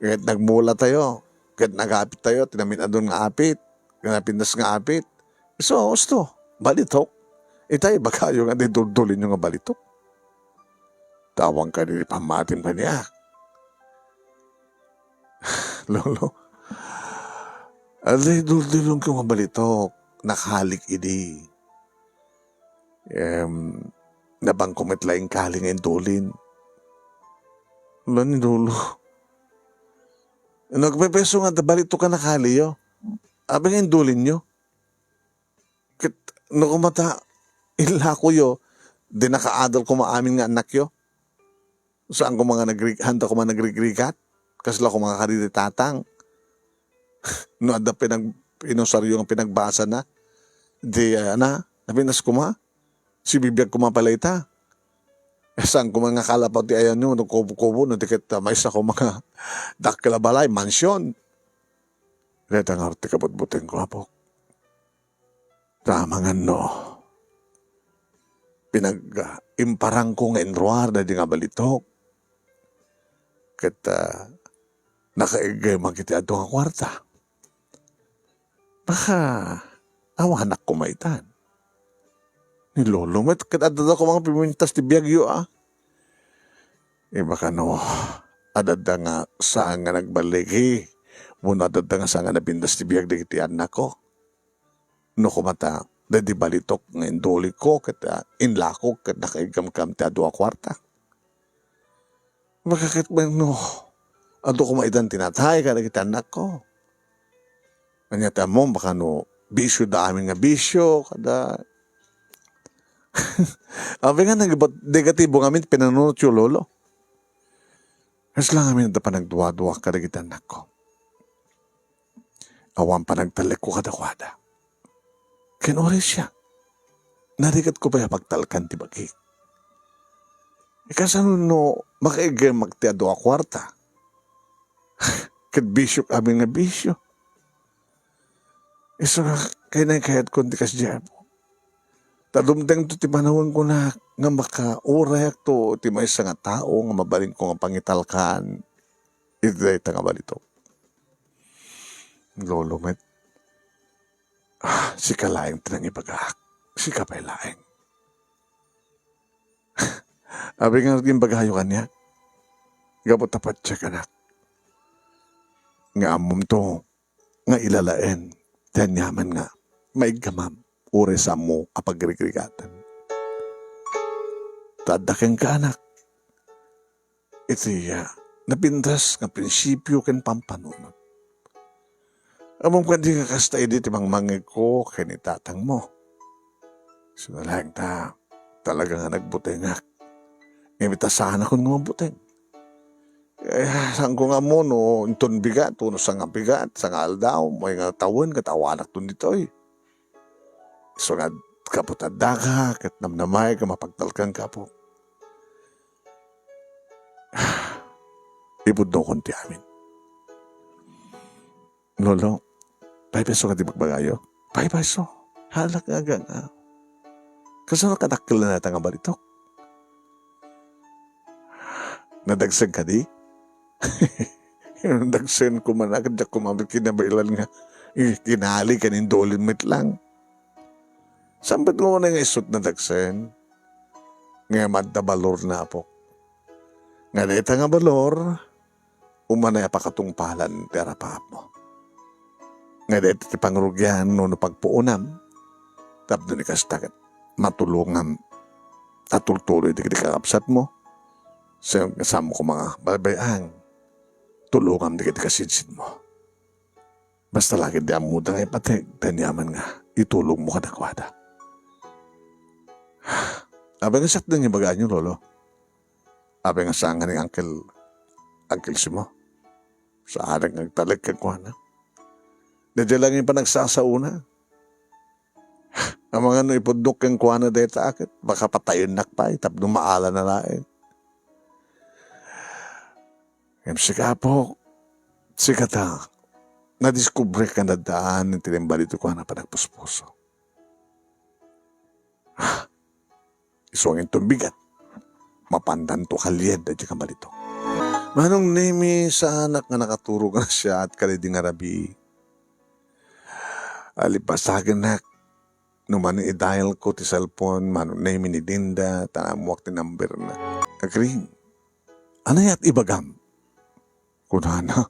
Ket nagmula tayo. Ket nagapit tayo, ti namin-adun nga apit. Napintas nga apit. So, gusto, balitok. Itay, bakayo nga di duldulinyo nga balitok. Tawang ka di pammatim kaniak. Lolo, adi duldulon ko nga balitok, nakalik idi. Em, nabangko met laeng kali nga indulin. Wala ni Lolo. Nagpepeso nga balitok a nakaliyo. Abi nga indulinyo. Ket no kumata, ilakoyo, di nakaadal koma amin nga annakyo. Saan koma nga nagrig-, handa koma nagrigrigat? Kasla koma nga kadi ti tatang. No adda pinag-, inusaryo nga pinagbasana, di, ah, na, napinas koma, sibibiag koma pala ita. Eh, saan koma nga kalapaw ti ayanyo, no kubo-kubo, no di ket, ah, maysa koma nga dakkel a balay, mansion. Dayta nga ti kabutbutengko, Apo. Ta amangan no pinag-, ah, imparangko nga inruar daydi nga balitok. Ket, ah, nakaiggayo man iti adu nga kuarta. Baka awanak koma itan. Ni Lolo met, ket adda koma nga pimintas ti biagyo, ah. Eh, baka no, adda nga saan nga nagballigi. Wenno adda nga saan nga napintas ti biag dagiti annakko. No kumata, daydi balitok nga induliko ket, ah, inlakok ket nakaiggamgam ti adu a kuarta. Baka ket wenno, adu koma itan ti natay kadagiti annakko. Ania ti ammom, baka no bisio da amin nga bisio, kada Abi nga nagbat-, negatibo ngamin ti pinanunotyo, Lolo. Kasla ngamin adda panagduadua kadagiti annakko. Awan panagtalekko kadakuada. Ken uray siak, narikatko pay a pagtalkan ti bagik. Kasano no makaiggamak ti adu a kuarta? Ket bisiok amin nga bisio. Isu nga kaynaykayatko ti kasdiay, Apo. Ta dumtengto ti panawen, kunak, nga makaurayakto ti maysa nga tao nga mabalinko nga pangitalkan iti dayta nga balitok. Lolo met, ah, sika laeng ti nangibagaak. Sika pay laeng. Abi nga imbagayo kaniak, gapu ta patiek, anak, nga ammomto nga ilalaen ti aniaman nga maiggamam uray saanmo a pagrigrigaten. Ta adda kenka, anak, iti, ah, napintas nga prinsipio ken pampanunot. Ammom kadi nga kasta idi ti mangmangegko ken ni tatangmo. Isu laeng ta talaga nga nagbutengak. Ngem ita, saanakon nga magbuteng. Eh, saanko nga ammo no inton bigat, wenno sanga bigat, sanga aldaw, may nga tawen, ket awanakton ditoy. Isu nga gapu ta addaka, ket namnamaek nga mapagtalkanka, Apo. Ipudnokon ti amin. Lolo, paypayso kadi bagbagayo? Paypayso. Halak nga agang, ah. Kasano kadakkel na nata nga balitok? Nadagsen kadi? Nadagsen ko man, agad diak kumamit kinabaelan nga, eh, kinali ken indulin met lang. Saan met nga unay nga isut nadagsen? Ngem adda balor na, Apok. Nga dayta nga balor, umanay a pakatungpalan ti arapaapmo. Nga dayta ti pangrugian no, no pagpuonam, tapno ni kasta ket matulongam a tultuloy dagiti kakabsatmo, sa-, saanmo koma nga baybay-ang, tulongam dagiti kasidsidmo. Basta la ket di ammoda nga ipateg ti aniaman nga itulongmo kadakuada. Apay nga siak dayta nga ibagayo, Lolo? Apay nga saan nga ni Uncle, Uncle Simo? Saanak nga agtalek kenkuana. Daydiay la nga panagsasaona. Amangan no ipudnok kenkuana dayta a ket baka patayennak pay tapno maalana laeng. Ngem sika, Apo, sika ta, nadiskubrek nga naddaan iti lembalido ko a panagpuspuso. Ah, isu nga inton bigat, mapandanto kalien daytoy nga balitok. Manong Nemi, saanak nga nakaturog a nasiaat kadaydi nga rabii. Alipasagennak, no mano i-dial ko ti cellphone, Manong Nemi, ni Linda, ta ammoak ti number na. Agring, ania ti ibagam? Kunana.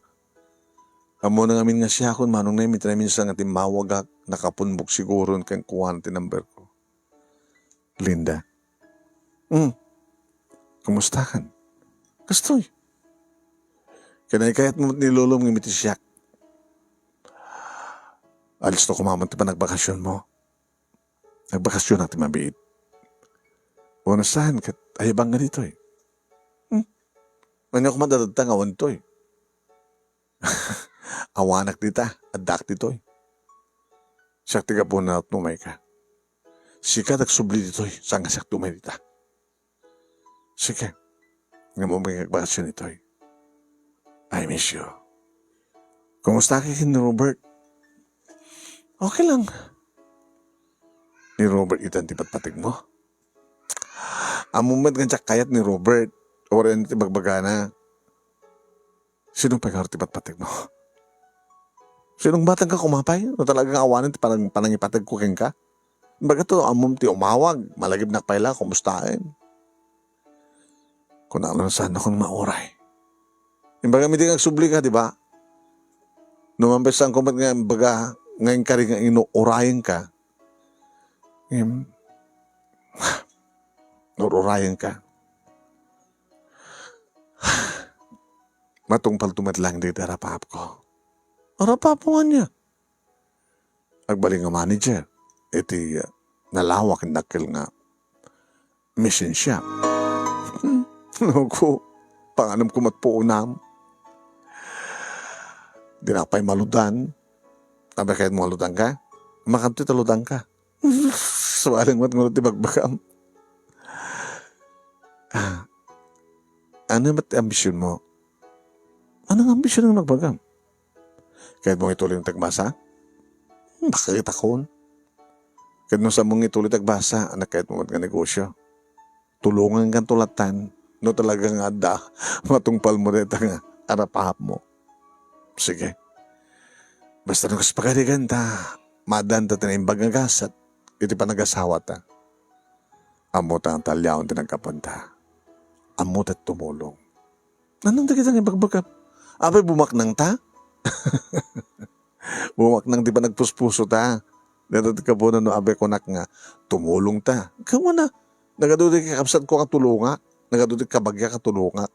Ammona ngamin nga siakon, Manong Nemi, ti naminsan nga timmawagak, nakapunbok siguron kenkuana ti number ko. Linda. Hmm. Kumustakan? Kastoy. Kinaykayat mo met ni Lolom ngem iti siak. Alisto koma met ti panagbakasyon mo. Nagbakasyon ti mabiit. Wen saan ket ayabang nga ditoy. Hmm. Ania koma dadadta nga awan toy. Awanak dita, addaak ditoy. Siak ti gapuna no umayka. Sika ti agsubli ditoy, saan nga siak ti umay dita. Sige. Ngem umayka agbakasyon ditoy. I miss you. Kumusta ka ken ni Robert? Okay lang. Ni Robert itan ti patpategmo? Ammom met nga diak kayat ni Robert. Uray ti bagbagana. Sino pay ngarud ti patpategmo? Sinungbatanka koma pay no talaga nga awanen ti panang-, panangipategko kenka? Imbagato, ammom ti umawag, malagipnak pay la, kumustaen? Kunak no saannakon mauray. Imbagam iti nga agsublika, di ba? No mampay saanko met nga imbaga nga inkari nga inuurayenka, ngem, ururayenka. Matungpalto met laeng dagiti arap-apko. Arap-apmo ania? Agbalin nga manager iti, uh, nalawa ken dakkel nga machine shop. Hmm, loko, panganem ko met puonam. Dinak pay maludan. Apay kayatmo nga ludanka? Makanto ta ludanka. Sualing met ngarud ti bagbagam. Ah, ania met ti ambisionmo? Ania nga ambision nga bagbagam? Kayatmo nga ituloy ti agbasa? Hmm, baket akon. Ket no saanmo nga ituloy ti agbasa, ania kayatmo met nga negosio? Tulongankanto lattan no talaga nga adda matungpalmo dayta nga arap-apmo. Sige. Basta no kas pagarigan ta, maaddanta ti naimbag nga gasat iti panagasawata. Ammota nga talliaon ti naggapuanta. Ammota ti tumulong. Ania dagita nga ibagbagam? Apay bumaknangta? Bumaknang ti panagpuspusota. Dayta ti gapuna no apay kunak nga tumulongta. Gapuana, nagadu ti kakabsatko nga tulongak. Nagadu ti kabagiak nga tulongak.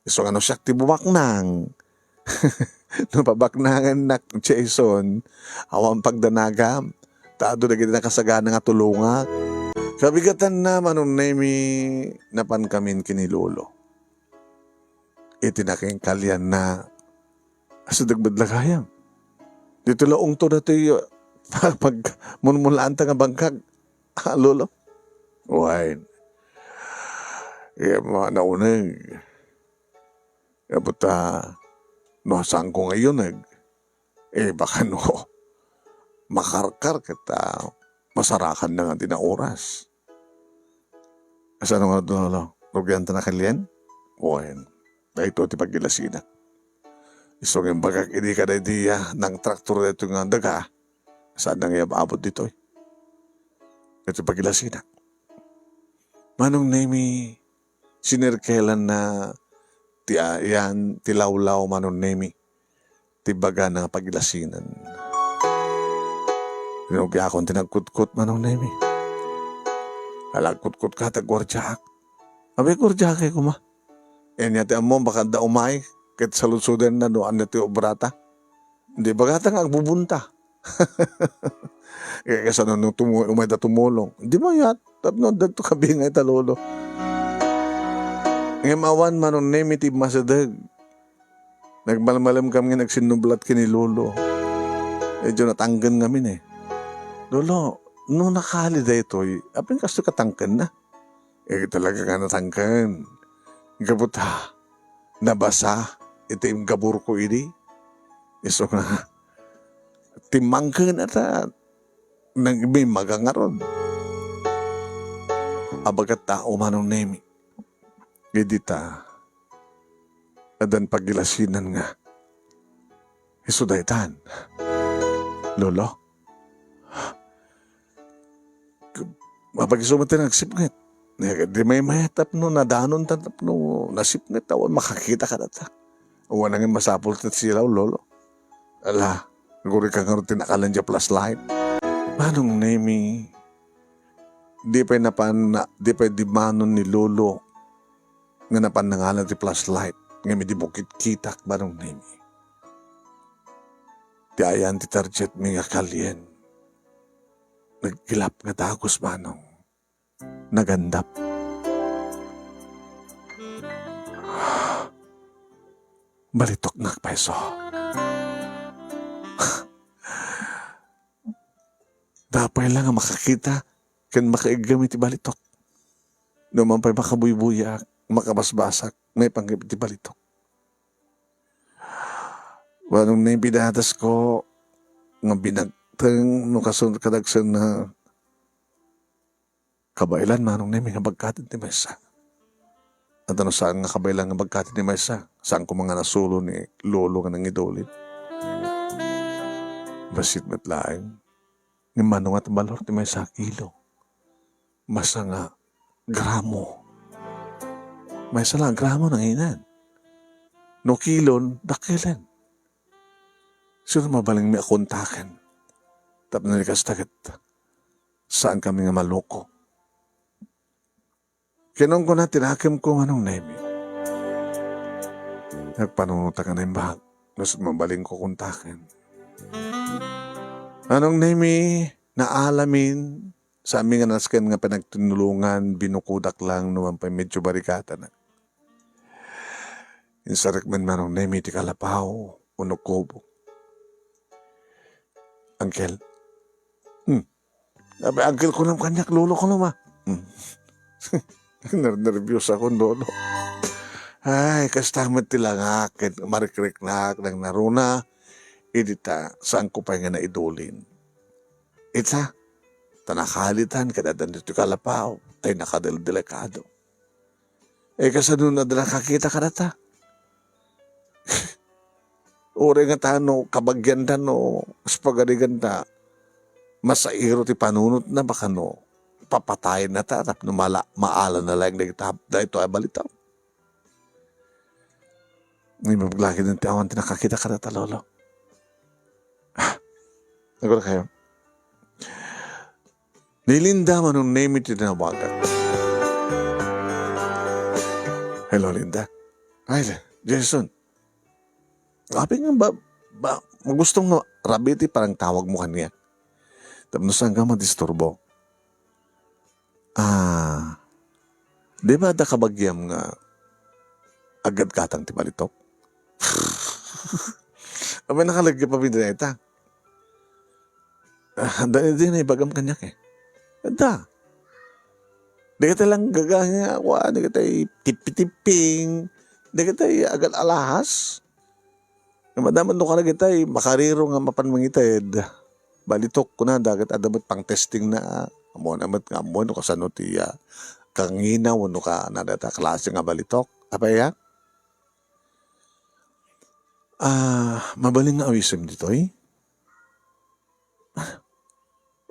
Isu nga no siak ti bumaknang, no pabaknangannak, Jason, awan pagdanagam, ta adu dagiti nakasagana nga tulongak. Kabigatanna, Manong Nemi, napankamin ken ni Lolo. Iti nakinkalianna, asideg met la gayam. Ditoy la ungto datoy, uh, pagmulmulaanta nga bangkag, ah, Lolo. Wen, iya, ma-, nauneg. Gapu ta, no saanko nga iyuneg, eh, baka no, makarkar ket, ah, masarakan na nga ti naoras. Kasano nga, Lolo? Rugianta na kalien? Wen, daytoy ti pagilasinak. Isu nga imbagak idi kadaydi, ah, nangtraktor daytoy nga daga, saan nga iyab-abot ditoy. Daytoy pagilasinak. Manong Nemi, sinerkelanna ti, ah, yan, ti lawlaw, Manong Nemi, ti bagana nga pagilasinan. Rinugiakon ti nagkutkot, Manong Nemi. Ala, agkutkotka, ta guardiaak. Apay, guardiaak koma. Ania ti ammom, baka adda umay, ket saludsodenna no ania ti obrata. Di bagata nga agbubunta. Kaya kasano no tumu-, umayda tumulong? Di mayat, tapno addanto kabingay ta, Lolo. Ngem awan, Manong Nemi, ti immasideg. Nagmalmalemkami nga nagsinnublat ken ni Lolo. Medyo natangken ngamin, eh. Lolo, no nakali daytoy, apay kastoy katangkenna? Eh, talaga nga natangken. Gapu ta, nabasa iti inggaburko idi. Isu nga, timmangken a ta nagbimmag a ngarud. Abagat tao, Manong Nemi. Idi ta, addan pagilasinan nga, isu daytan. Lolo, mapagiso met ti nagsipnget. Di may mayat tapno nadanon ta tapno nasipnget, awan makakita kadata. Awan nangin masapul ti silaw, Lolo. Ala, guri ka ngarud ti nakalan dia flashlight. Manong Nemi, di pay napan, di pay dimmanon ni Lolo nga napan nangalan ti flashlight, ngem idi bukit kitak, Manong Nemi. Ti ayan ti target mi nga kalien. Nagkilap nga dagus, Manong. Nagandap. Balitoknak pay isu. Apay la nga makakita ken makaiggem iti balitok. Numan pay makabuybuyaak, makabasbasak, maipanggep iti balitok. Manong Nemi, pidadasko nga binagteng no kasunod kadagsen na kabaelan, Manong Nemi, nga bagkaten ti maysa. Adda no saan nga kabaelan nga bagkaten ti maysa. Saan koma nga nasulo ni Lolo nga nangidulin. Bassit met laeng. Ngem mano nga ti balor ti maysa a kilo? Maysa nga gramo. Maysa la a gramo nanginan. No kilon, dakkelen. Sino mabalin mi a kontaken? Tapno di kasta ket, saan kami nga maloko. Ken kunak ti nakemko, Manong Nemi. Nagpanunotak a naimbag, nusot mabalinko kontaken. Manong Nemi, naalamin, saanmi nga nasken nga panagtinulongan, binukodak lang no man pay medyo barikatanak. Insarek met, Manong Nemi, ti kalapaw, wenno kubo. Uncle. Hmm. Abi, uncle kunam kaniak, lolo kunam, ah. Hmm. Nernerbiosakon, lolo. Ay, kasta met ti langak, ket marikriknak, nangnaruna, idi ta, saanko pay nga naidulin. Ita, ta nakalitan, ket addan ditoy kalapaw, tay nakadeldelikado. Eh, kasano no adda nakakita kadata? Uray nga ta no kabagianda no ispagarigan ta, masairo ti panunotna, baka no papatayenna ta tapno mala-, maala na laeng dagita, daytoy a balitok. Naimbag laeng ti awan ti nakakita kadata, lolo. Ah, nagura kayo. Ni Linda, Manong Nemi, ti tinawagak. Hello, Linda. Ay, Jason. Abi nga ba, ba, gusto nga rabii ti parang tawag mo kaniak. Tapno saan ka madisturbo? Ah, di ba adda kabagiam nga aggadgatang ti balitok? Amay nakalagyap a bidayta. Ah, da-, di na ibagam kaniak eh. Da. Dagiti langgaga nga, wa, dagiti tipitipping, dagiti agad alahas. Nga madama no karagitay, makariro nga mapan mangited. Balitok, kuna, dagat adda met pang testing na, ah, ammo na met nga ammo no kasano ti, ah, kangina, wenno ka, na data klase nga balitok. Apay, ah? Ah, mabalin nga awisem ditoy?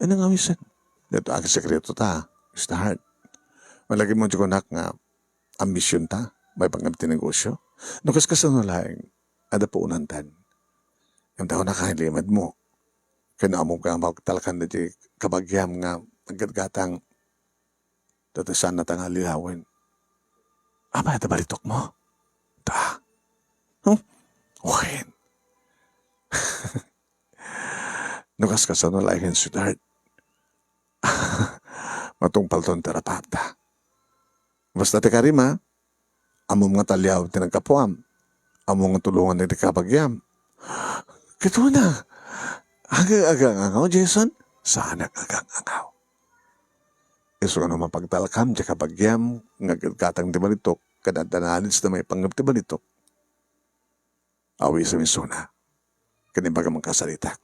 Ano nga awisan? Dito ang sekreto ta, sweetheart. Malagim mo ti kunak nga ambisyon ta, maipanggep ti negosyo. No kas kasano laeng, adda puonantan. Ngem ta kunaka, limed mo. Ken no ammom nga mapagtalkan dagiti kabagiam nga aggatgatang, ta saan nata nga allilawen. Apay, ta balitok mo? Ta. Hmm? Wen. No kas kasano laeng, sweetheart. Matungpalton ti raparda. Basta ti karim, a, ammom nga taliaw ti naggapuam. Ammom nga tulongan ti kabagiam. Kituna, aga-agangaw, Jason? Saanak agangaw. Isu nga no mapagtalkam ti kabagiam nga aggatgatang ti balitok, ken adda nalids ta maipanggep ti balitok, Awisem isuna. Ken imbagam a kasaritak.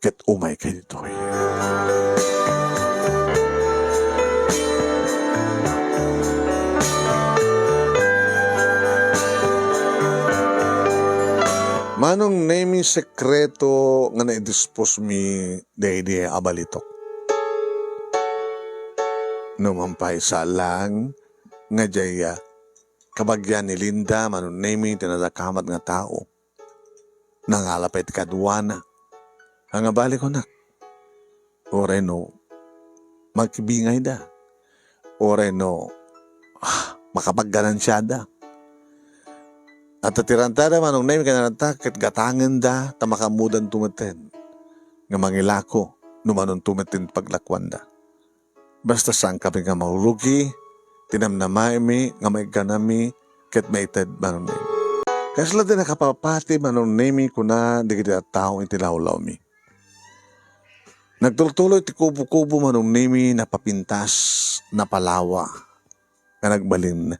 Ket umayka ditoy. Manong Nemi, sekreto nga naidispos mi daydi a balitok. Numan pay, saan laeng nga diay, ah, kabagian ni Linda, Manong Nemi, ti nadakamat nga tao. Nangala pay ti kaduana. Ania bali kunak? Uray no, makibingayda. Uray no, ah, makapagganansiada. Adda ti rantada, Manong Nemi, ken ranta ket gatangenda ta makaammodanto metten nga mangilako no manonto metten ti paglakuanda. Basta saankami nga marugi, ti namnamaenmi nga maikkanami ket maited, Manong Nemi. Kasla ti nakapapati, Manong Nemi, kuna dagiti tattao iti lawlawmi. Nagtultuloy ti kubo-kubo, Manong Nemi, napapintas, napalawa. Nga nagbalin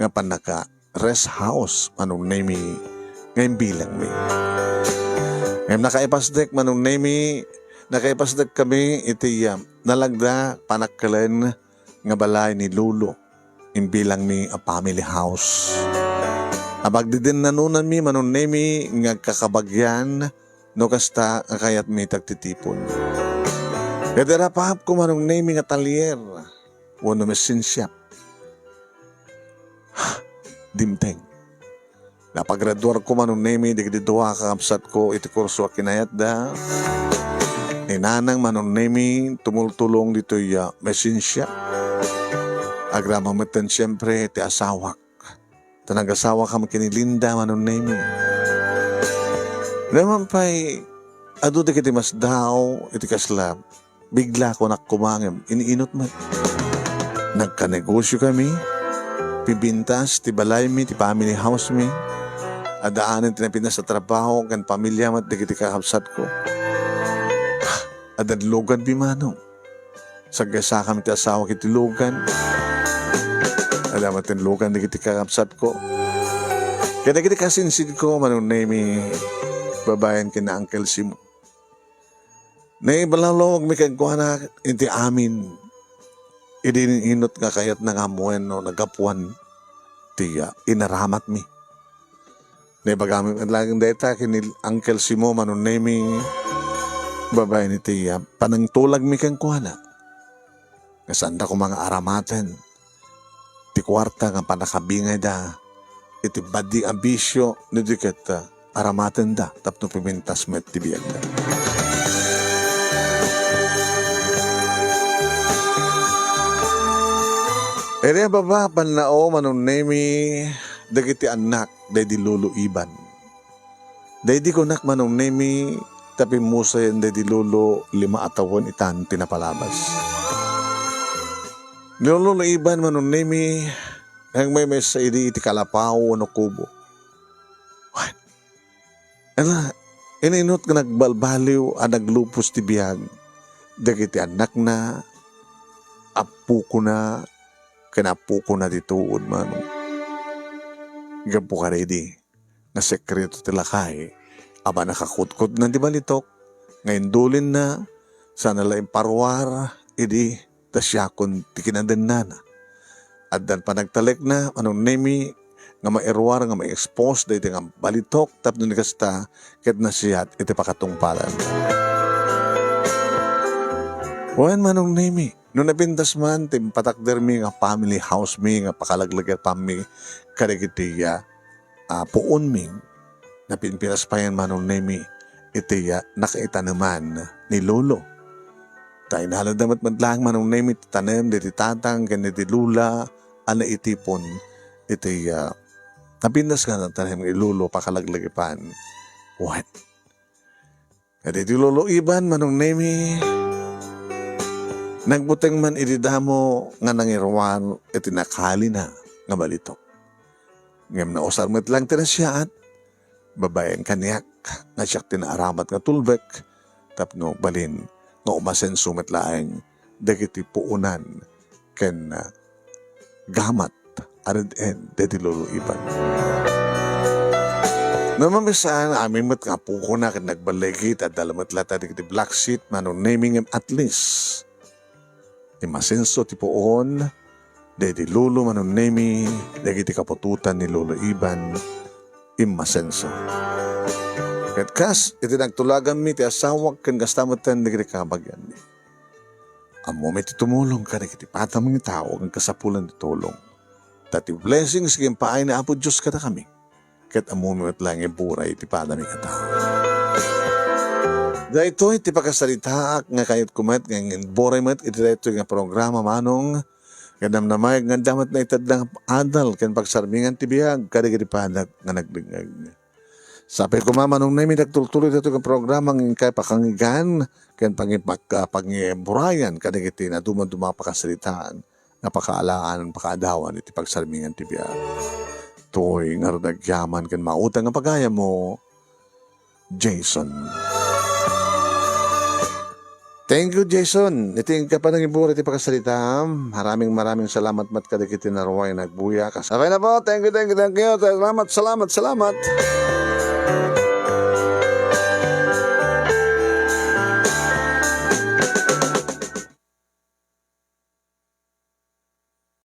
nga pannaka-rest house, Manong Nemi, nga imbilangmi. Ngem nakaipasdek, Manong Nemi, nakaipasdek kami iti, ah, nalagda, panakkelen nga balay ni Lolo. Imbilangmi a family house. Apagdidennanonanmi, Manong Nemi, nga agkakabagian no kasta nga kayatmi ti agtitipon. Ket irapapko, Manong Nemi, nga talyer wenno machine shop. Dimteng. Napagraduarko, Manong Nemi, dagiti dua a kakabsatko iti kurso a kinayatda. Ni nanang, Manong Nemi, tumultulong ditoy, ah, machine shop. Agraman metten, siempre, ti asawak. Ta nagasawakami ken ni Linda, Manong Nemi. Numan pay, adu dagiti masdaaw iti kasla, bigla kunak koma ngem in-inut met. Nagkanegosyokami, pibintas ti balaymi, ti family housemi. Addaanen ti napintas a trabaho ken pamilya met dagiti kakabsatko. Adda luganmi, Manong. Saggasakami ti asawak iti lugan. Adda met ti lugan dagiti kakabsatko. Ken dagiti kasinsinko, Manong Nemi, babaen ken ni Uncle Simo. Naibalawlawagmi kenkuana iti amin. Idi in-inut nga kayatna nga ammoen no naggapuan ti, ah, inaramatmi. Naibagami met laeng dayta ken ni Uncle Simo, Manong Nemi, babaen iti, ah, panangtulagmi kenkuana. Nga saanda koma nga aramaten ti kuarta nga pannakabingayda iti badi a bisio, no di ket, ah, aramatenda tapno pimintas met ti biagda. Iti baba, pannao, Manong Nemi, dagiti annak daydi Lolo Iban. Daydi kunak, Manong Nemi, ta pimmusayen daydi Lolo lima a tawen itan ti napalabas. Ni Lolo Iban, Manong Nemi, nagmaymaysa idi iti kalapaw wenno kubo. Wen, ala, in-inut nga nagbalbaliw a naglupos ti biag dagiti annakna, appokona, ken appokona ti tuod, Manong. Gapu kadaydi, nga sekreto ti lakay a pannakakutkotna ti balitok nga indulinna, sana la imparuar idi ta siakon ti kinadennana. Addan panagtalekna, Manong Nemi, nga mairuar nga ma-expose daydi nga balitok tapno ni kasta ket nasiat iti pakatungpalan. Wen, Manong Nemi, no napintas man ti impatakdermi nga family housemi nga pakalaglagipanmi kadagiti, ah, ah, puonmi, napinpinas payen, Manong Nemi, iti, ah, nakaitaneman ni Lolo. Ta inalada met met laeng, Manong Nemi, ti tanem diti tatang ken diti lola a naitipon iti, ah, napintas nga tanem ni Lolo pakalaglagipan. Wen. Ket iti Lolo Iban, Manong Nemi, nagbuteng man iti damo nga nangiruar iti nakalina nga balitok. Ngem nausar met laeng ti nasiaat, babaen kaniak nga siak ti naaramat nga tulbek tapno balin nga umasenso met laeng dagiti puonan ken, ah, gamat a red-en daydi Lolo Iban. Ngem mamsa, amin met nga apokona ket nagballigi, ta adda lamet latta dagiti black sheep, manong naming at least. Immasenso ti puon, daydi lolo manong nemi, dagiti kaputotan ni Lolo Iban, immasenso. Ket kas iti nagtulaganmi ti asawak ken kasta metten dagiti kabagianmi. Ammomi ti tumulong kadagiti padam nga tao nga kasapulan ti tulong. Ta ti blessings ken paay ni Apo Dios kadakami. Ket ammomi met laeng nga iburay ti padami a tao. Daytoy ti pakasaritaak nga kayatko met nga inburay met iti daytoy nga programa, manong, ket namnamaek nga adda met naitedda nga adal ken pagsarmingan ti biag kadagiti padak nga nagdengngeg. Sapay koma, manong Nemi, nagtultuloy daytoy nga programa nga inkay pakangigan ken pangi-, pag-, ah, pangiburayan kadagiti nadumaduma a pakasaritaan nga pakaalaan, pakaadawan iti pagsarmingan ti biag. Toy ngarud agyaman ken mautang nga pagayammo, Jason. Thank you, Jason. Iti inka panangibura iti pakasaritaam. Maraming, maraming salamat met kadagiti naruay nagbuya. Kas-, okay na po. Thank you, thank you, thank you. Salamat, salamat, salamat.